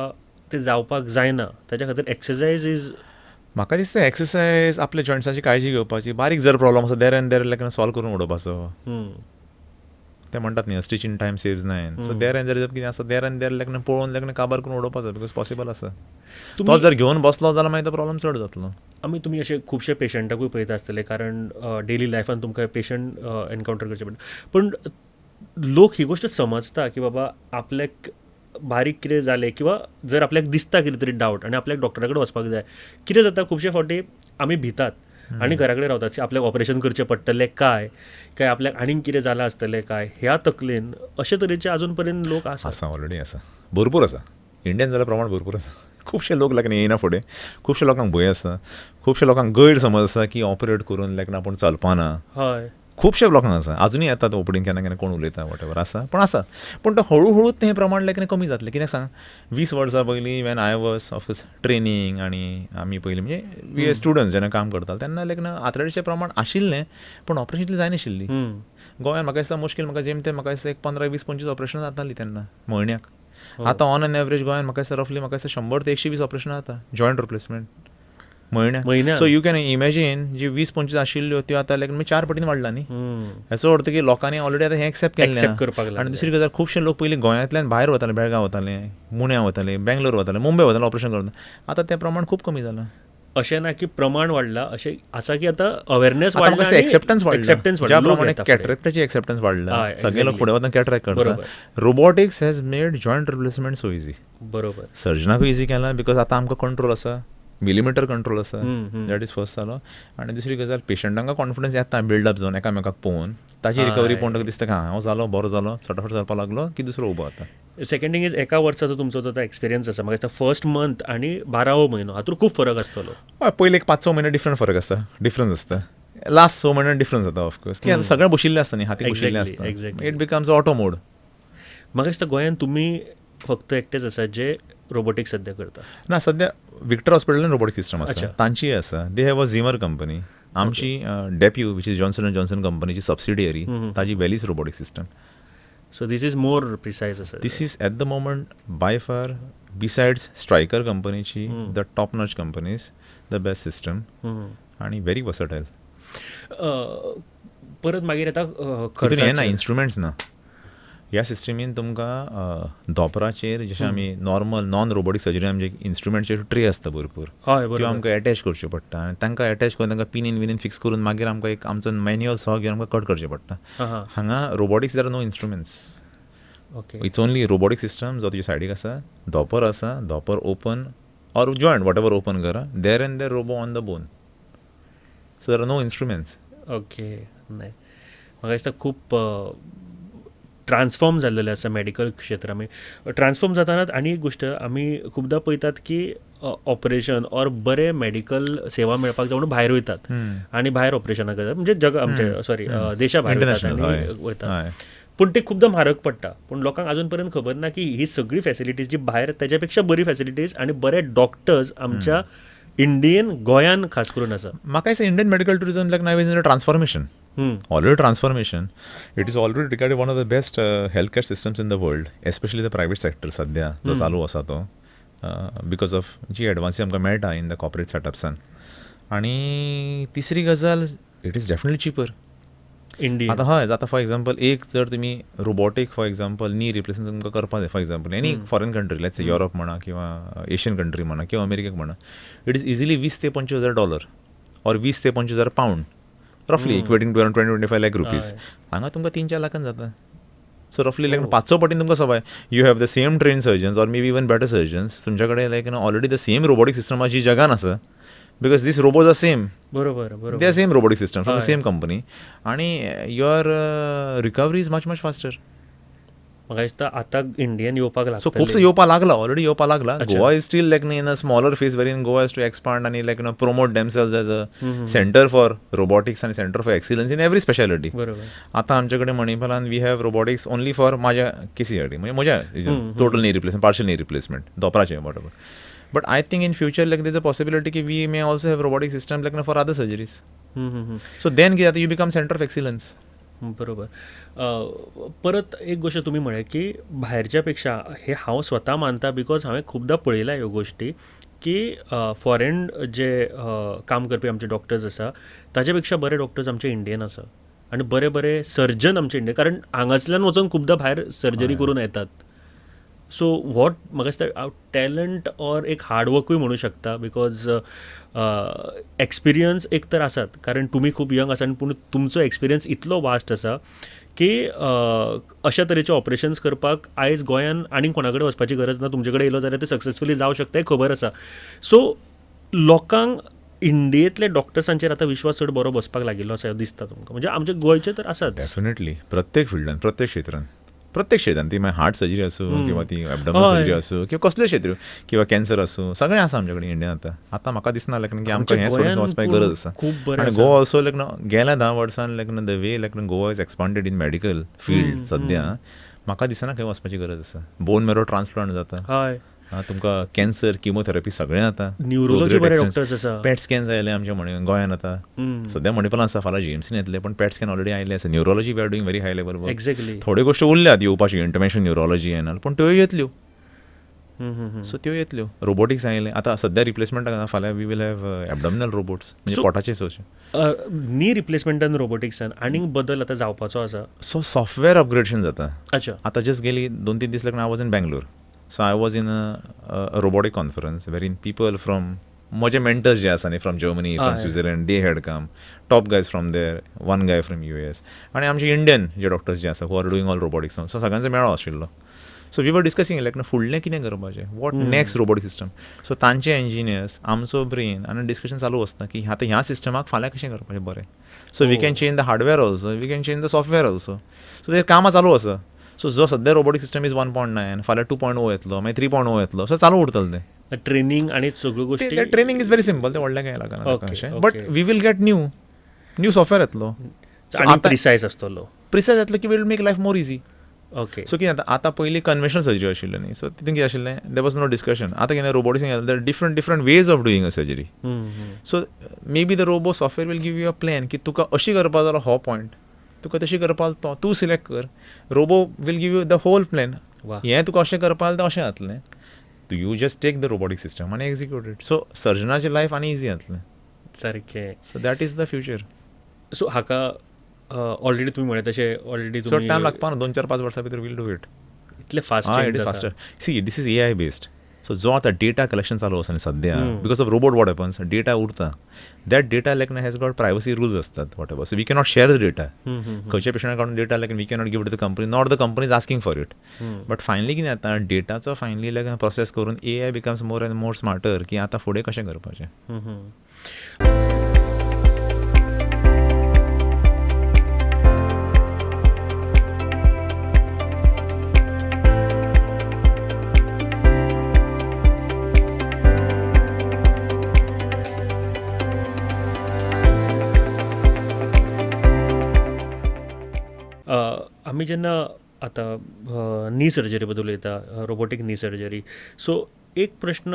[SPEAKER 1] ते जावपाक जायना ताच्या खातीर एक्सरसायज is,
[SPEAKER 3] म्हाका दिसता एक्सरसायज, आपल्या जॉयंट्साची काळजी घेवपाची, बारीक जर प्रॉब्लम आसा there and there like solve करून उडोवपाचो. ते म्हणटात न्ही, stitch in time saves 9. So there and there जर कितें आसा there and there लायक पळोवन लायक काबार करून उडोवपाचो, because possible आसा. तो जर घेवन बसलो जाल्यार मागीर तो प्रॉब्लम चड जातलो.
[SPEAKER 1] आमी तुमी अशे खुबशे पेशंटाकूय पळयता आसतले, कारण डेली लायफान तुमकां पेशंट एनकावंटर करचे पडटा. पूण लोक ही गोश्ट समजता की बाबा आपल्याक बारीक कितें जालें किंवा जर आपल्याक दिसता कितें तरी डावट आनी आपल्याक डॉक्टरा कडेन वचपाक जाय, कितें जाता खुबशे फावटी आमी भितात आनी घरा कडेन रावतात, आपल्याक ऑपरेशन करचें पडटलें काय, काय आपल्याक आनीक कितें जालां आसतलें काय, ह्या तकलेन अशे तरेचे आजून पर्यंत लोक आसा.
[SPEAKER 3] आसा, ऑलरेडी आसा, भरपूर आसा. इंडियन जाल्यार प्रमाण भरपूर आसा. खुबशे लोक लायक येयना फुडें, खुबशे लोकांक भंय आसा, खुबशे लोकांक गैरसमज आसा की ऑपरेट करून लायक आपूण चलपाना.
[SPEAKER 1] हय,
[SPEAKER 3] खुबशे लोकांक आसा, आजुनूय येतात ओपीडीन, केन्ना केन्ना कोण उलयता, what ever आसा, पूण आसा. पूण तो हळू हळू तें प्रमाण लायक कमी जातलें. कित्याक सांग, 20 वर्सां पयलीं when I was of course training आनी आमी पयलीं म्हणजे we students जेन्ना काम करताले तेन्ना लायक आर्थरायटीसचें प्रमाण आशिल्लें, पूण ऑपरेशन इतलें जायनाशिल्ली. गोंयांत म्हाका दिसता मुश्कील म्हाका जेम तेम म्हाका दिसता एक 15, 20, 25 ऑपरेशन जातालीं तेन्ना म्हयन्याक. आतां ऑन एन एवरेज गोंयांत म्हाका दिसता रफली म्हाका दिसता 100 ते 120 ऑपरेशनां जाता जॉयंट रिप्लेसमेंट म्हयन्याक.
[SPEAKER 1] म्हयन्याक.
[SPEAKER 3] सो you can imagine, जी 20-25 आशिल्ल्यो त्यो आतां लायक चार पटीन वाडला न्ही. हाचो अर्थ की लोकांनी ऑलरेडी आतां हें एक्सेप्ट केल्लें.
[SPEAKER 1] Accept करपाक लागले.
[SPEAKER 3] आनी दुसरी गजाल, खुबशे लोक पयलीं गोंयांतल्यान भायर वताले, बेळगांव वताले, पुण्या वताले, बेंगलोर वताले, मुंबय वताले ऑपरेशन करून. आतां तें प्रमाण खूब कमी जालां.
[SPEAKER 1] अशें ना की प्रमाण वाडला, अशें आसा की आतां अवेरनेस
[SPEAKER 3] आतां म्हाका एक्सेप्टन्स वाडला.
[SPEAKER 1] एक्सेप्टन्स.
[SPEAKER 3] ज्या प्रमाणे कॅटरेक्टाची एक्सेप्टन्स वाडला, सगळे लोक फुडें वतान कॅटरेक्ट करता. Robotics has made joint replacement so easy. सर्जनाकूय easy केला, because आतां आमकां कंट्रोल आसा, मिलिमिटर कंट्रोल आसा. That is first जालो. आनी दुसरी गजाल, पेशंटांक कॉन्फिडन्स येता बिल्डअप जावन एकामेकाक पळोवन, ताची रिकवरी पळोवन ताका दिसता की हांव जालो, बरो जालो, फटाफट चलपाक लागलो की दुसरो उबो जाता.
[SPEAKER 1] सेकंड थिंग is, एका वर्साचो तुमचो तो एक्सपिरियन्स आसा, म्हाका दिसता फर्स्ट मंथ आनी 12वो म्हयनो हातूंत खूब फरक आसतलो.
[SPEAKER 3] हय, पयले एक 5-6 म्हयने डिफरंट फरक आसता, डिफरन्स आसता. लास्ट 6 म्हयने डिफरन्स जाता ऑफकोर्स, की आतां सगळें बशिल्लें आसता न्ही, हाती बशिल्लें आसता. It becomes auto mode.
[SPEAKER 1] म्हाका दिसता गोंयांत तुमी फक्त एकटेच आसा जे रोबोटिक्स सद्या करता.
[SPEAKER 3] ना, सद्या विक्टर हॉस्पिटलान रोबोटीक सिस्टम आसा. तांचीय आसा. They have a Zimmer company. आमची DePuy, which is Johnson and Johnson कंपनीची सबसिडियरी, ताजी VELYS robotic system.
[SPEAKER 1] So this is more precise आसा.
[SPEAKER 3] This is at the moment by far, besides Stryker कंपनीची, the top notch companies, the best system आणि very versatile.
[SPEAKER 1] परत मागीर येता
[SPEAKER 3] तितून हें ना, इन्स्ट्रुमेंट्स ना. ह्या सिस्टमीन तुमकां धोंपराचेर, जशें आमी नॉर्मल नॉन रोबोटीक सर्जरी आमचे इन्स्ट्रुमेंटचे ट्रे आसता भरपूर, त्यो आमकां एटॅच करच्यो पडटा आनी तांकां एटॅच करून तांकां पिनीन विनीन फिक्स करून मागीर आमकां एक आमचो मॅन्युअल सो घेवन आमकां कट करचें पडटा. हांगा robotics there are no instruments. It's only robotic system जो तुज्या सायडीक आसा, धोंपर आसा, धोंपर open or joint whatever open करा, there and there robo on the bone. So there are no instruments.
[SPEAKER 1] Okay, नाही, म्हाका दिसता खूब ट्रान्सफॉर्म जाल्लेलें आसा मॅडिकल क्षेत्र. आमी ट्रान्सफॉर्म जाताना आनी एक गोश्ट आमी खुबदां पळयतात की ऑपरेशन ऑर बरें मेडिकल सेवा मेळपाक जाय म्हणून भायर वयतात आनी भायर ऑपरेशनां करतात, म्हणजे जग आमचे, सॉरी, देशा भायर वयतात आनी वयतात, पूण ते खुबदां म्हारग पडटा. पूण लोकांक अजून पर्यंत खबर ना की ही सगळी फॅसिलिटीज जी भायर, तेज्या पेक्षा बरी फॅसिलिटीज आनी बरे डॉक्टर्स आमच्या इंडियन गोंयान खास करून आसा.
[SPEAKER 3] म्हाका दिसता Indian medical tourism like now is in transformation, already transformation. It is already regarded one of the best healthcare systems in the world, especially the private sector सध्या जो चालू आसा तो, because of जी एडवान्सी आमकां मेळटा इन the corporate सेटअप्सान. आनी तिसरी गजाल, it is definitely cheaper.
[SPEAKER 1] Indian.
[SPEAKER 3] आतां हय, आतां फॉर एग्जाम्पल एक जर तुमी robotic, for example knee replacement तुमकां करपाक जाय, for example any foreign country, let's Europe म्हणा किंवा एशियन कंट्री म्हणा किंवा अमेरिकेक म्हणा, it is easily 20 ते 25 हजार डॉलर ऑर 20 ते 25 हजार pound, roughly equating to around 20-25 lakh rupees. हांगा तुमकां 3-4 लाखान जाता. सो रफली लायक 5-6 पटीन तुमकां सवाय. You have the same trained surgeons or maybe even better surgeons. तुमच्या कडेन like already the same robotic system जी जगान आसा, because these robots are same.
[SPEAKER 1] बरोबर बरोबर
[SPEAKER 3] They are same robotic system from the same company आणि your recovery is much much faster.
[SPEAKER 1] म्हाका दिसता आतां इंडियन येवपाक
[SPEAKER 3] सो खुबसो येवपा लागला, ऑलरेडी येवपा लागला. Goa is still like in a smaller phase wherein Goa is to expand आनी like promote themselves as a center for robotics आनी center for excellence in every speciality. आतां आमचे कडेन मणिपालान we have robotics only for माझ्या केसी साठी, म्हणजे म्हज्या total knee replacement, partial knee replacement, दोपराचें whatever. But I think in future like there's a possibility की we may also have robotic system like for other surgeries. So then कितें जाता, you become center of excellence.
[SPEAKER 1] बरोबर. परत एक गोश्ट तुमी म्हळें की भायरच्या पेक्षा, हे हांव स्वता मानता, because हांवें खुबदां पळयला ह्यो गोश्टी की फॉरेन जे काम करपी आमचे डॉक्टर्स आसा ताजे पेक्षा बरे डॉक्टर्स आमचे इंडियन आसा आनी बरे बरे सर्जन आमचे इंडियन, कारण हांगासल्यान वचून खुबदां भायर सर्जरी करून येतात. सो what म्हाका दिसता टॅलंट ऑर एक हार्डवर्कूय म्हणू शकता, because experience एक तर आसात, कारण तुमी खूब यंग आसा आनी पूण तुमचो एक्सपिरियन्स इतलो वास्ट आसा की अशा तरेचे ऑपरेशन्स करपाक आयज गोंयान आनीक कोणा कडेन वचपाची गरज ना. तुमचे कडेन येयलो जाल्यार ते सक्सेसफुली जावं शकता हें खबर आसा. सो लोकांक इंडियेंतले डॉक्टर्सांचेर आतां विश्वास चड बरो बसपाक लागिल्लो आसा दिसता तुमकां? म्हणजे आमचे गोंयचे तर आसात.
[SPEAKER 3] डेफिनेटली, प्रत्येक फिल्डान, प्रत्येक क्षेत्रान. प्रत्येक क्षेत्रान, ती मागीर हार्ट सर्जरी आसूं किंवा ती एबडॉमिनल सर्जरी आसूं किंवा कसले क्षेत्र किंवा कॅन्सर आसूं, सगळें आसा आमचे कडेन इंडियान. आतां आतां म्हाका दिसना लायक की आमकां हें सोडून वचपाची गरज आसा. आनी गोवा ऑल्सो लायक गेल्या 10 वर्सान like the way like Goa is expanded in medical field सद्या म्हाका दिसना खंय वचपाची गरज आसा. बोन मेरो ट्रान्सप्लांट जाता, तुमकां कॅन्सर किमोथेरपी सगळें जाता,
[SPEAKER 1] न्यूरोलॉजी बरे डॉक्टर्स आसा,
[SPEAKER 3] पेट स्कॅन आयले आमच्या गोंयांत आतां सद्या मणिपालान आसा, फाल्यां जीएमसीन येतले, पण पेट स्कॅन ऑलरेडी आयले आसा. Neurology we are doing very high level.
[SPEAKER 1] Exactly.
[SPEAKER 3] थोड्यो गोश्टी उरल्यात येवपाची, इंटरनॅशनल न्यूरोलॉजी एन ऑल, पूण त्यो येतल्यो. सो त्यो येतल्यो. रोबोटिक्स आयले आतां सद्या रिप्लेसमेंट फाल्यां we will have abdominal robots, म्हणजे पोटाचे सोचे
[SPEAKER 1] नी रिप्लेसमेंटान रोबोटिक्सान आनीक बदल आतां जावपाचो आसा.
[SPEAKER 3] सो सॉफ्टवेअर अपग्रेडेशन जाता.
[SPEAKER 1] अच्छा,
[SPEAKER 3] आतां जस्ट गेली 2-3 दीस लागून I was in Bangalore. So I was in a robotic conference wherein people from म्हजे mentors जे आसा न्ही, from Germany, from Switzerland, they had come, top guys from there, one guy from US, आनी आमचे Indian जे doctors जे आसा who are doing all robotics, so सगळ्यांचो मेळो आशिल्लो. So we were discussing like फुडलें कितें करपाचें, what next robotic system. So तांचे इंजिनियर्स, आमचो ब्रेन आनी डिस्कशन चालू आसता की आतां ह्या सिस्टमाक फाल्यां कशें करपाचें बरें. So we can change the hardware also, we can change the software also. So ते कामां चालू आसा. सो जो सद्या रोबोटीक सिस्टम is 1.9, फाल्यां 2.0 येतलो, मागीर 3.0 येतलो, सो चालू उरतलें तें.
[SPEAKER 1] ट्रेनिंग आनी सगळ्यो गोश्टी,
[SPEAKER 3] ट्रेनिंग is very simple, तें व्हडलें कांय लागना अशें, but we will get new new software येतलो
[SPEAKER 1] आनी प्रिसायज आसतलो.
[SPEAKER 3] प्रिसायज येतलो की will make life more easy.
[SPEAKER 1] Okay.
[SPEAKER 3] So कितें जाता आतां पयलीं कन्वेन्शनल सर्जरी आशिल्ल्यो न्ही, सो तितून कितें आशिल्लें, there was no discussion. आतां कितें robotics, there different different ways of doing a surgery. So maybe the robo software will give you a plan की तुका अशी करपा जाल्यार हो पॉयंट, तुका तशी करपाक तो तूं सिलेक्ट कर, robo will give you the whole plan. हें तुका अशें करपाक जाल्यार अशें जातलें, you just take the robotic system आनी एक्झिक्यूट it. सो सर्जनाचें लायफ आनी इजी जातलें
[SPEAKER 1] सारकें.
[SPEAKER 3] So that is the future.
[SPEAKER 1] So हाका ऑलरेडी तुमी म्हणलें तशें ऑलरेडी
[SPEAKER 3] चड टायम लागपा ना, 2-4-5 वर्सां भितर वील do it.
[SPEAKER 1] इतलें fast?
[SPEAKER 3] It is faster. See this is AI based. So जो आतां डेटा कलेक्शन चालू आसा न्ही सद्या, because of robot what happens, data उरता, that data like has got privacy rules आसतात whatever, so we cannot share the data. खंयच्या पेशंटा कडून data like we cannot give to the company, not the company is asking for it. But finally कितें जाता, डेटाचो finally लायक process करून AI becomes more and more smarter की आतां फुडें कशें करपाचें.
[SPEAKER 1] आमी जेन्ना आतां नी सर्जरी बद्दल उलयता, रोबोटीक नी सर्जरी, सो एक प्रश्न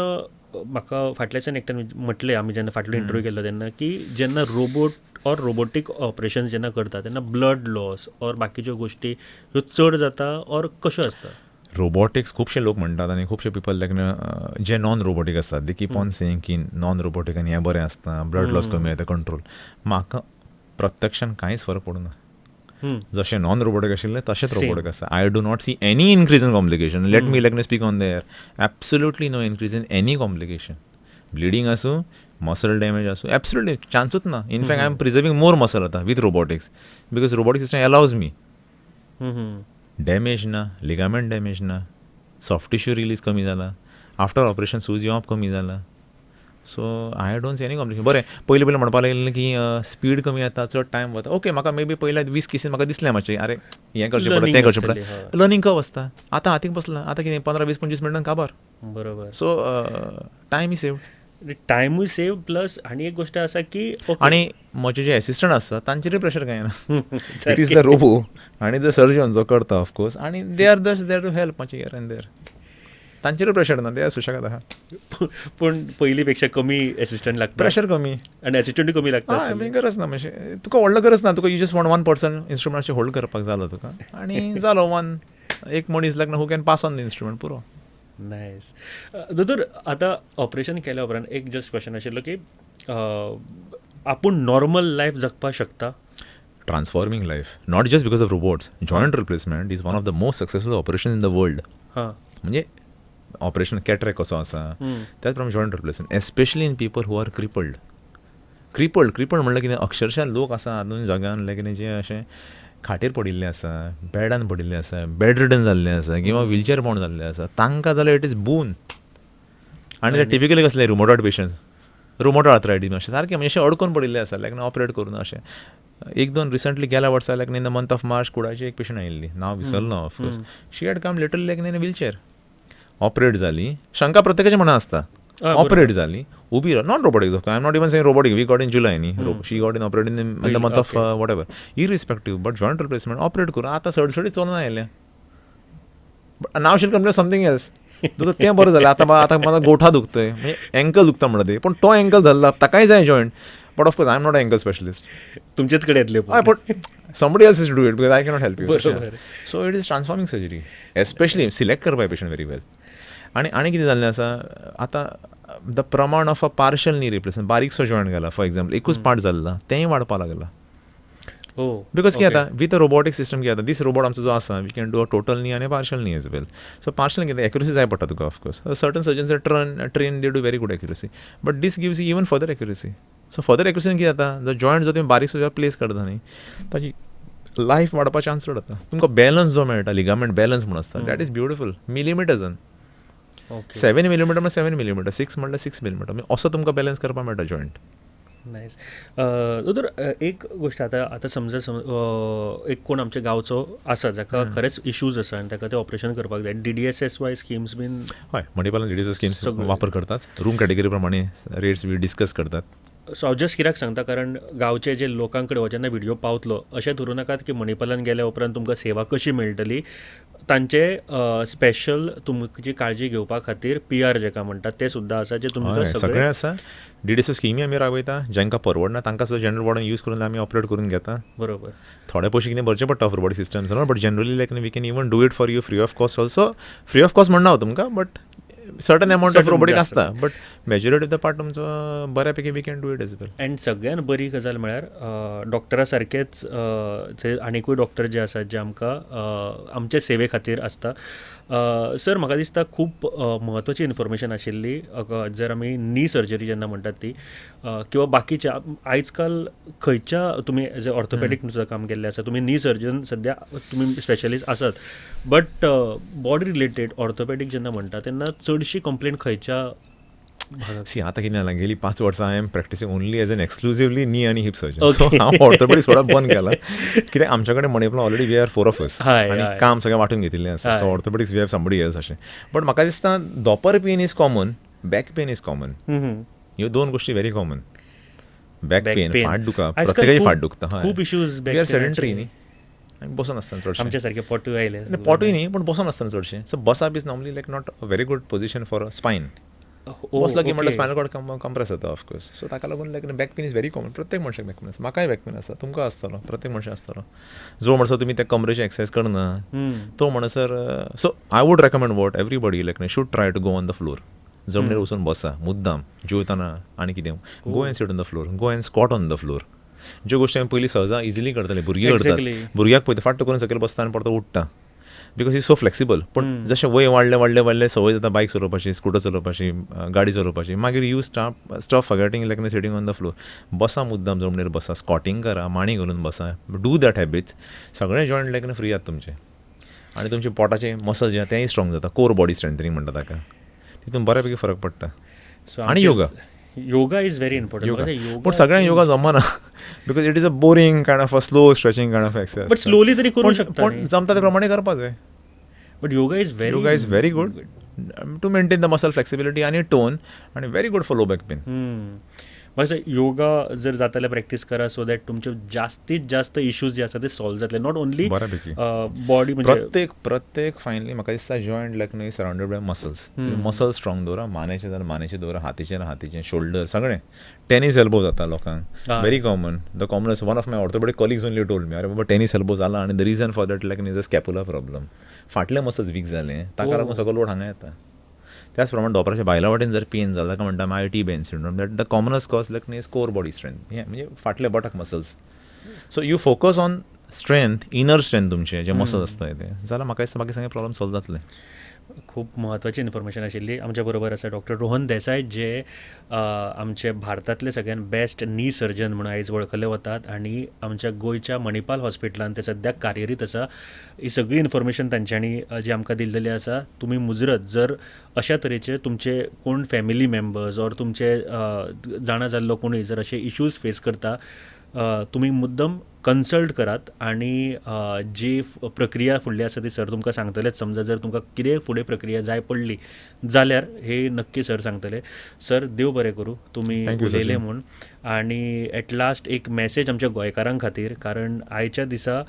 [SPEAKER 1] म्हाका फाटल्याच्यान एकट्यान म्हटलें, आमी जेन्ना फाटलो इंटरव्यू केल्लो तेन्ना, की जेन्ना रोबोट ऑर रोबोटीक ऑपरेशन जेन्ना करता तेन्ना ब्लड लॉस ऑर बाकीच्यो गोश्टी ह्यो चड जाता ऑर कश्यो आसता?
[SPEAKER 3] रोबोटिक्स खुबशे लोक म्हणटात आनी खुबशे पिपल लायक जे नॉन रोबोटीक आसतात, they keep on saying की नॉन रोबोटीक आनी हें बरें आसता, ब्लड लॉस कमी जाता, कंट्रोल. म्हाका प्रत्यक्षान कांयच फरक पडना. जशें नॉन रोबोटीक आशिल्लें तशेंच रोबोटीक आसा. I do not see any increase in complication. Let me like speak on there, absolutely no increase in any complication. Bleeding आसूं, मसल डॅमेज आसूं, एब्सोल्युटली चान्सूच ना. In fact I am preserving more muscle आतां with robotics, because robotic system allows me. Damage ना, ligament damage ना, soft tissue release कमी जाला, after operation सूज येवप कमी जाला. So I don't see any complication. बरें, पयलीं पयलीं म्हणपाक लागलें की स्पीड कमी जाता, चड टायम वता. ओके, म्हाका मे बी पयल्या 20 केसीन म्हाका दिसलें मातशें, अरे हें करचें पडटा, तें करचें पडटा, लर्नींग कर्व आसता. आतां हातीक बसलां, आतां कितें 15-20-25 मिनटां काबार.
[SPEAKER 1] बरोबर.
[SPEAKER 3] So time is save,
[SPEAKER 1] टायमूय save plus आनी एक गोश्ट आसा की
[SPEAKER 3] आनी म्हजे जे एसिस्टंट आसता तांचेरूय प्रेशर कांय ना. It is the robo आनी the surgeon जो करता ऑफकोर्स, आनी they are just there to help मातशें here and there, तांचेरूय प्रेशर ना, ते सुशेगाद आहा.
[SPEAKER 1] पूण पयलीं पेक्षा कमी एसिस्टंट लागता,
[SPEAKER 3] प्रेशर कमी
[SPEAKER 1] आनी एसिस्टंटूय कमी लागता.
[SPEAKER 3] हय, गरज ना, मातशें तुका व्हडलो गरज ना, तुका you just want one person इन्स्ट्रुमेंटाचेर hold करपाक जालो तुका, आनी जालो वन एक मनीस लागना who can pass on the instrument, पुरो.
[SPEAKER 1] नायस. दोतोर, आतां ऑपरेशन केल्या उपरांत एक जस्ट क्वेश्चन आशिल्लो की आपूण नॉर्मल लायफ जगपाक शकता?
[SPEAKER 3] Transforming life, not just because of robots. Joint replacement is one of the most successful operation in the world. म्हणजे ऑपरेशन कॅटरॅक्ट कसो आसा त्याच प्रमाणे joint replacement, especially in people who are crippled. Crippled crippled म्हणल्यार कितें, अक्षरशा लोक आसा आजून जगान लायक जे अशें खाटेर पडिल्ले आसा, बेडान पडिल्ले आसा, बेड रिडन जाल्ले आसा किंवा व्हिलचेअर बाउंड जाल्ले आसा, तांकां जाल्यार it is बून. आनी ते टिपिकली कसले रुमोटॉयड पेशंट्स, रुमोटॉयड आर्थरायटीस अशें सारकें म्हणजे अशें अडकून पडिल्ले आसा, लायक ऑपरेट करून अशें एक दोन रिसंटली गेल्या वर्सा like in the month of March कुडाची एक पेशंट आयिल्ली, नांव विसरलो of course. She had come little like in wheelchair. Operate जाली, शंका प्रत्येकाच्या मनात आसता. ऑपरेट जाली, उबी non robotic, I am not even saying robotic, we got in July न्ही, she got in operate in the month of whatever, irrespective, but joint replacement operate करून आतां सडसडीत चलून आयल्या. Now she'll complain something else. तुका तें बरें जालें, आतां आतां म्हाका गोठा दुखतय, म्हणजे एंकल दुखता म्हणटा ती, पूण तो एंकल जाल्ला ताकाय जाय joint. But of course I am not ankle specialist.
[SPEAKER 1] तुमचेच कडेन येतले.
[SPEAKER 3] हय, पण somebody else is to do it because I cannot help you. So it is transforming surgery, especially select करपाक पेशंट व्हेरी वेल. आनी आनी कितें जाल्लें आसा आतां, the प्रमाण of a partial knee replacement, बारीकसो जॉयंट घाला फॉर एक्झाम्पल, एकूच पार्ट जाल्ला तेंय वाडपाक लागला. Because कितें जाता विथ अ रोबोटीक सिस्टम, कितें जाता, दीस रोबोट आमचो जो आसा, we can do a total knee आनी partial knee as well. So partial कितें एक्युरसी जाय पडटा तुका. Of course certain surgeons are train, they do very good accuracy, but this gives you even further accuracy. So further accuracy कितें जाता, जो joint जो तुमी बारीकसो प्लेस करता न्ही, ताजी लायफ वाडपाक चान्स चड जाता. तुमकां बॅलन्स जो मेळटा, लिगामेंट बॅलन्स म्हूण आसता, that is beautiful. मिलिमिटर्सान, 7 millimetre म्हळ्यार 7 मिलिमिटर, 6 म्हळ्यार 6 मिलिमिटर, असो तुमकां बॅलन्स करपाक मेळटा जॉयंट.
[SPEAKER 1] नायस. दोतोर, एक गोश्ट आतां आतां समजा एक कोण आमच्या गांवचो आसा जाका खरेंच इश्यूज आसा आनी ताका तें ऑपरेशन करपाक जाय, डीडीएसएसवाय स्किम्स बीन?
[SPEAKER 3] हय, मणिपालान डीडीएस स्किम्स वापर करतात, रूम कॅटेगरी प्रमाणे रेट्स बी डिस्कस करतात.
[SPEAKER 1] सो हांव जस्ट कित्याक सांगता, कारण गांवचे जे लोकां कडेन हो जेन्ना व्हिडियो पावतलो, अशें धरूं नाकात की मणिपालान गेल्या उपरांत तुमकां सेवा कशी मेळटली. तांचे स्पेशल तुमची काळजी घेवपा खातीर पीआर जेका म्हणटात ते सुद्दां आसा, जे तुमकां
[SPEAKER 3] सगळें आसा. डीडीएस स्किमी आमी राबयता, जांकां परवडना तांकां सुद्दां जनरल वॉर्डान यूज करून आमी ऑपरेट करून घेता.
[SPEAKER 1] बरोबर,
[SPEAKER 3] थोडे पयशे कितें भरचे पडटा of robotic systems, but generally like we can even do it for you free of cost also. Free of cost म्हणना हांव तुमकां, but certain amount of robotic आसता, but majority of the part तुमचो बऱ्यापैकी we can do it as well.
[SPEAKER 1] And सगळ्यान बरी गजाल म्हळ्यार डॉक्टरा सारकेच जे आनिकूय डॉक्टर जे आसात जे आमकां आमचे सेवे खातीर आसता. सर, म्हाका दिसता खूब म्हत्वाची इन्फॉर्मेशन आशिल्ली. जर आमी नी सर्जरी जेन्ना म्हणटात ती किंवा बाकीच्या आयज काल खंयच्या तुमी एज अ ऑर्थोपेडीक सुद्दां काम केल्लें आसा, तुमी नी सर्जन सद्या तुमी स्पेशलिस्ट आसात, बट बॉडी रिलेटेड ऑर्थोपेडीक जेन्ना म्हणटा तेन्ना चडशी कंप्लेन खंयच्या?
[SPEAKER 3] सी, आतां कितें जालां, गेली 5 वर्सां I am practising only as an exclusively knee आनी हिप सर्जन. सो हांव ऑर्थोपेडीक थोडो बंद केला, कित्याक आमच्या कडेन Manipal already we are 4 of us आनी काम सगळें वांटून घेतिल्लें आसा. So orthopaedics we have somebody else अशें. बट म्हाका दिसता धोंपर pain is common, back pain is common, ह्यो दोन गोश्टी व्हेरी कॉमन. बॅक पेन, फाट दुखा, प्रत्येकाची फाट दुखता,
[SPEAKER 1] खूब इश्यूज.
[SPEAKER 3] We are sedentary न्ही, आमी बसून आसतना चडशें,
[SPEAKER 1] आमच्या सारके पोटूय आयले,
[SPEAKER 3] पोटूय न्ही पूण बसून आसतना चडशें. सो बसप is normally like not a very good position for a spine. बसलो की म्हटल्यार स्पायनल कॉर्ड कंप्रेस जाता ऑफकोर्स. सो ताका लागून like back pain is very common. प्रत्येक मनशाक बॅक पेन आसता, म्हाकाय बॅक पेन आसता, तुमकां आसतलो, प्रत्येक मनशाक आसतलो. जो म्हणसर तुमी त्या कमरेची एक्सरसायज करना तो म्हणसर, so I would recommend what everybody like should try to go on the floor. जमनीर वचून बसा मुद्दाम, जेवतना आनी कितें, go and sit on the floor, go and squat on the floor. ज्यो गोश्टी आमी पयलीं सहजा इजिली करताले, भुरगीं करतात, भुरग्याक पळयता फाट करून सकयल बसता आनी परतो उठ्ठा, because is so flexible. पूण जशें वय वाडलें वाडलें वाडलें संवय जाता बायक चलोवपाची, स्कुटर चलोवपाची, गाडी चलोवपाची, मागीर you stop forgetting like sitting on the floor. बसा मुद्दाम जमनीर बसा, स्कॉटिंग करा, मांडी घालून बसा, do that habits. सगळे जॉयंट लायक फ्री जाता तुमचे आनी तुमचे पोटाचे मसल जे आसा तेंय स्ट्रॉंग जाता. कोर बॉडी स्ट्रेंथनिंग म्हणटा ताका, तितून बऱ्यापैकी फरक पडटा. आनी yoga,
[SPEAKER 1] yoga is very important.
[SPEAKER 3] पूण सगळ्यांक योगा जमना, because it is a boring kind of a slow stretching kind of exercise.
[SPEAKER 1] But slowly तरी करूं शकता,
[SPEAKER 3] पूण जमता ते प्रमाणे करपाक जाय.
[SPEAKER 1] But yoga is very,
[SPEAKER 3] yoga is very good to maintain the muscle flexibility आनी टोन, आनी very good for low back pain.
[SPEAKER 1] म्हाका योगा जर जाता जाल्यार प्रॅक्टीस करा, सो that तुमचे जास्तीत जास्त इश्यूज जे आसा ते सॉल्व जातले. Not only body,
[SPEAKER 3] प्रत्येक प्रत्येक फायनली म्हाका दिसता जॉयंट लायक न्हय सरावंडेड बाय मसल्स. मसल स्ट्रॉंग दवरा, मानेचे जाल्यार मानेचे दवरा, हातीचे जाल्यार हातीचे, शोल्डर, सगळें. टेनीस एल्बो जाता लोकांक, very common. The commonest one of my orthopaedic colleagues only told me, अरे बाबा टेनीस एल्बो जाला आनी the reason for that like is a scapula problem. फाटले मसल्स वीक जाले, ताका लागून सगळो लोड हांगा येता. त्याच प्रमाणे दोपराच्या बायला वाटेन जर पेन जाला ताका म्हणटा I T band syndrome. That the commonest cause like is core body strength, हें म्हणजे फाटले buttock muscles. So you focus on strength, inner strength तुमचे जे मसल्स आसता ते जाल्यार म्हाका दिसता बाकी सगळे प्रॉब्लम सॉल्व जातले.
[SPEAKER 1] खूब म्हत्वाची इन्फॉर्मेशन आशिल्ली. आमच्या बरोबर आसा डॉक्टर रोहन देसाय, जे आमचे भारतांतले सगळ्यात बेस्ट नी सर्जन म्हणून आयज वळखले वतात आनी आमच्या गोंयच्या मणिपाल हॉस्पिटलान ते सद्याक कार्यरीत आसा. ही सगळी इन्फॉर्मेशन तांच्यांनी जी आमकां दिल्लेली आसा. तुमी मुजरत जर अशा तरेचे तुमचे कोण फॅमिली मेंबर्स ऑर तुमचे जाणा जाल्लो कोणूय जर अशे इश्यूज फेस करता, तुमी मुद्दम कन्सल्ट करात आनी जी प्रक्रिया फुडली आसा ती सर तुमकां सांगतलेच. समजा जर तुमकां कितेंय फुडें प्रक्रिया जाय पडली जाल्यार हे नक्की सर सांगतले. सर देव बरें करूं तुमी उलयले म्हूण. आनी एट लास्ट एक मॅसेज आमच्या गोंयकारां खातीर, कारण आयच्या दिसा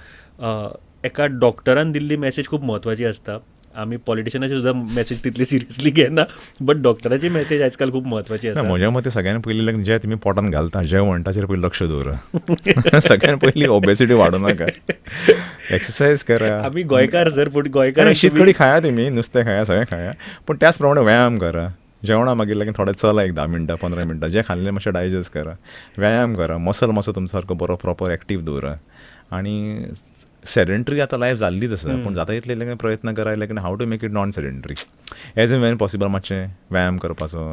[SPEAKER 1] एका डॉक्टरान दिल्ली मॅसेज खूब म्हत्वाची आसता. आमी पॉलिटिशनाची सुद्दां मॅसेज तितली सिरियसली घेना, बट डॉक्टराची मॅसेज आजकाल खूब म्हत्वाची आसा.
[SPEAKER 3] म्हज्या मते सगळ्यान पयलीं जें तुमी पोटान घालता जेवण ताचेर पयलीं लक्ष दवरा. सगळ्यान पयलीं ओबेसिटी वाडोवं नाका, एक्सरसायज करा.
[SPEAKER 1] आमी गोंयकार सर, पूण गोंयकार
[SPEAKER 3] शीतकडी खाया, तुमी नुस्तें खाया, सगळें खाया, पूण त्याच प्रमाणे व्यायाम करा. जेवणा मागीर लागीं थोडें चला, एक 10 मिनटां 15 मिनटां, जें खाल्लें मातशें डायजस्ट करा, व्यायाम करा, मसल मातसो तुमचो सारको बरो प्रॉपर एक्टीव दवरा. आनी सेडेंटरी आतां लायफ जाल्लीच आसा, पूण जाता तितले प्रयत्न करा like how to make it non sedentary as and when possible. मातशें व्यायाम करपाचो,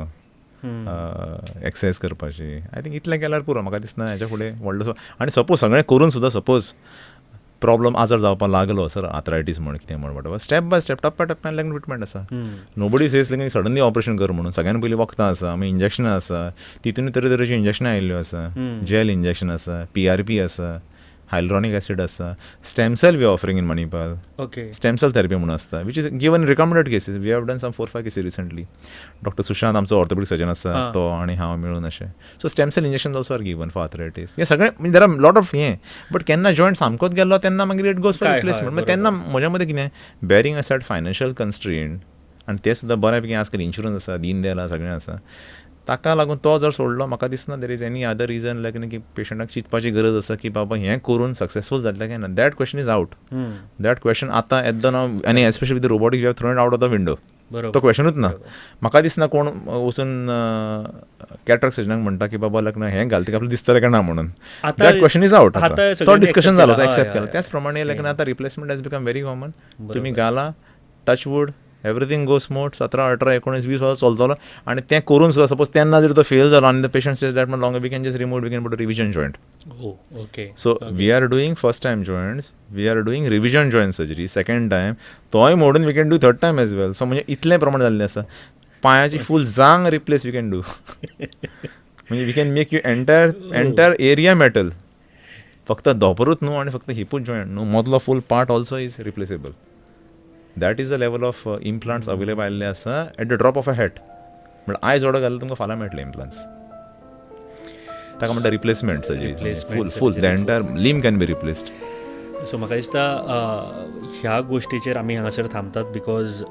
[SPEAKER 3] एक्सरसायज करपाची, I think इतलें केल्यार पुरो. म्हाका दिसना हेच्या फुडें व्हडलोसो. आनी सपोज सगळें करून सुद्दां सपोज प्रॉब्लम आजार जावपाक लागलो सर, आर्थरायटीस म्हण कितें म्हण, वॉटेवर, स्टेप बाय स्टेप, टप्प्या टप्प्यान लागून ट्रिटमेंट आसा. नोबडी सेज लागून सडनली ऑपरेशन कर म्हणून. सगळ्यान पयलीं वखदां आसा, मागीर इंजेक्शनां आसा, तितून तरेतरेचीं इंजेक्शनां आयिल्ल्यो आसा, जेल इंजेक्शन आसा, PRP आसा, हायलुरॉनिक एसिड आसा, stem cell we offering in Manipal.
[SPEAKER 1] Okay,
[SPEAKER 3] stem cell therapy म्हणून आसता, which is given recommended cases. We have done some 4-5 cases recently. Doctor Sushant आमचो ऑर्थोपेडिक सर्जन आसा, तो आनी हांव मेळून अशें. So stem cell injection also are given for arthritis. हें सगळें there are lot of हें, बट केन्ना जॉयंट सामकोच गेल्लो तेन्ना मागीर it goes for replacement. तेन्ना म्हज्या मदें कितें बेरिंग असायड फायनान्शियल कन्स्ट्रेंट, आनी तें सुद्दां बऱ्यापैकी आजकाल इन्शुरन्स आसा, दीन दयाल सगळें आसा, ताका लागून तो जर सोडलो म्हाका दिसना there is any other reason like की पेशंटाक चिंतपाची गरज आसा की बाबा हें करून सक्सेसफूल जातलें काय ना. That question is out. That question आतां एट the नाव, आनी especially with robotic you have thrown out of the window. तो क्वेश्चनूच ना. म्हाका दिसना कोण वचून कॅटराक्ट सर्जनाक म्हणटा की बाबा लग्न हें घालता आपल्याक दिसतलें काय ना म्हणून. That question is out. तो डिस्कशन जालो, तो एक्सेप्ट केलो. त्याच प्रमाणे लग्न आतां replacement has become very common. तुमी घाला, touch wood, everything go smooth, 17, 18, 19, 20 वर्सां चलतलो. आनी तें करून सुद्दां सपोज तेन्ना जर तो फेल जालो आनी the patient says that long we can just remove, we can put revision joint.
[SPEAKER 1] Okay,
[SPEAKER 3] so we are doing first time joints, we are doing revision joint surgery second time, तोय मोडून we can do third time as well. So म्हणजे इतलें प्रमाण जाल्लें आसा, पांयाची फूल जांग replace we can do. म्हणजे we can make you entire area metal. फक्त धोपरूच न्हू आनी फक्त हिपूच जॉयंट न्हू, मदलो full part also is replaceable. That is the level of implants available आयिल्ले आसा at the drop of a hat. म्हळ्यार आयज ऑर्डर घाल्यार तुमकां फाल्यां मेळटले इम्प्लांट्स. ताका म्हणटा replacement surgery. Full the entire limb can be replaced.
[SPEAKER 1] So म्हाका दिसता ह्या गोश्टीचेर आमी हांगासर थांबतात, because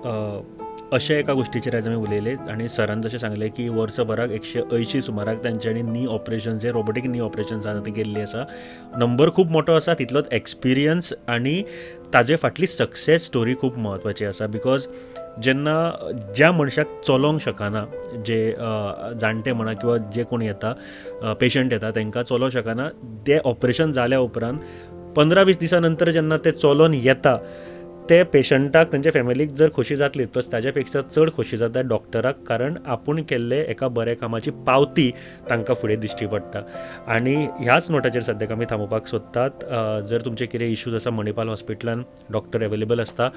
[SPEAKER 1] अशा एका गोश्टीचेर आयज आमी उलयले. आनी सरान जशें सांगलें की वर्सभराक 180 सुमाराक तांच्यांनी नी ऑपरेशन्स, जे रोबोटीक नी ऑपरेशन्स आसा ते केल्ली आसा. नंबर खूब मोठो आसा, तितलोच एक्सपिरियन्स आनी ताजे फाटली सक्सेस स्टोरी खूब म्हत्वाची आसा. Because जेन्ना ज्या मनशाक चलोवंक शकना, जे जाणटे म्हणा किंवा जे कोण येता पेशंट येता तांकां चलोवंक शकना, ते ऑपरेशन जाल्या उपरांत 15-20 दिसां नंतर जेन्ना ते चलोवन येता, ते पेशंटाक तांच्या फॅमिलीक जर खोशी जातली, प्लस ताज्या पेक्षा चड खोशी जाता डॉक्टराक, कारण आपूण केल्ले एका बऱ्या कामाची पावती तांकां फुडें दिश्टी पडटा. आनी ह्याच नोटाचेर सद्याक आमी थांबोवपाक सोदतात. जर तुमचे कितें इश्यूज आसा, मणिपाल हॉस्पिटलान डॉक्टर अवेलेबल आसता.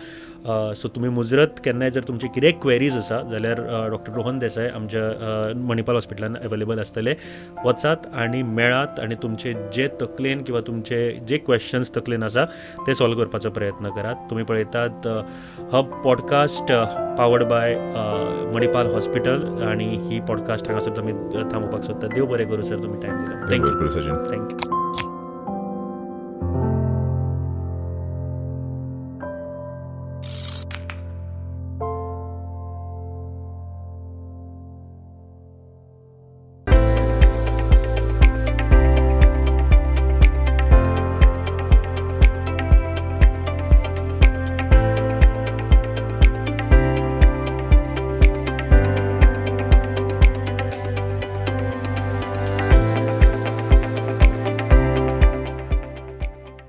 [SPEAKER 1] सो तुमी मुजरत केन्नाय जर तुमचे कितें क्वेरीज आसा जाल्यार डॉक्टर रोहन देसाय आमच्या मणिपाल हॉस्पिटलान अवेलेबल आसतले. वचात आनी मेळात आनी तुमचे जे तकलेन किंवा तुमचे जे क्वेश्चन्स तकलेन आसा ते सॉल्व करपाचो प्रयत्न करात. तुमी पळयतात hub podcast powered by Manipal hospital, आनी ही पॉडकास्ट हांगासर तुमी थांबोवपाक सोदतात. देव बरें करूं सर, तुमी टायम दिलो.
[SPEAKER 3] Thank you
[SPEAKER 1] thank you.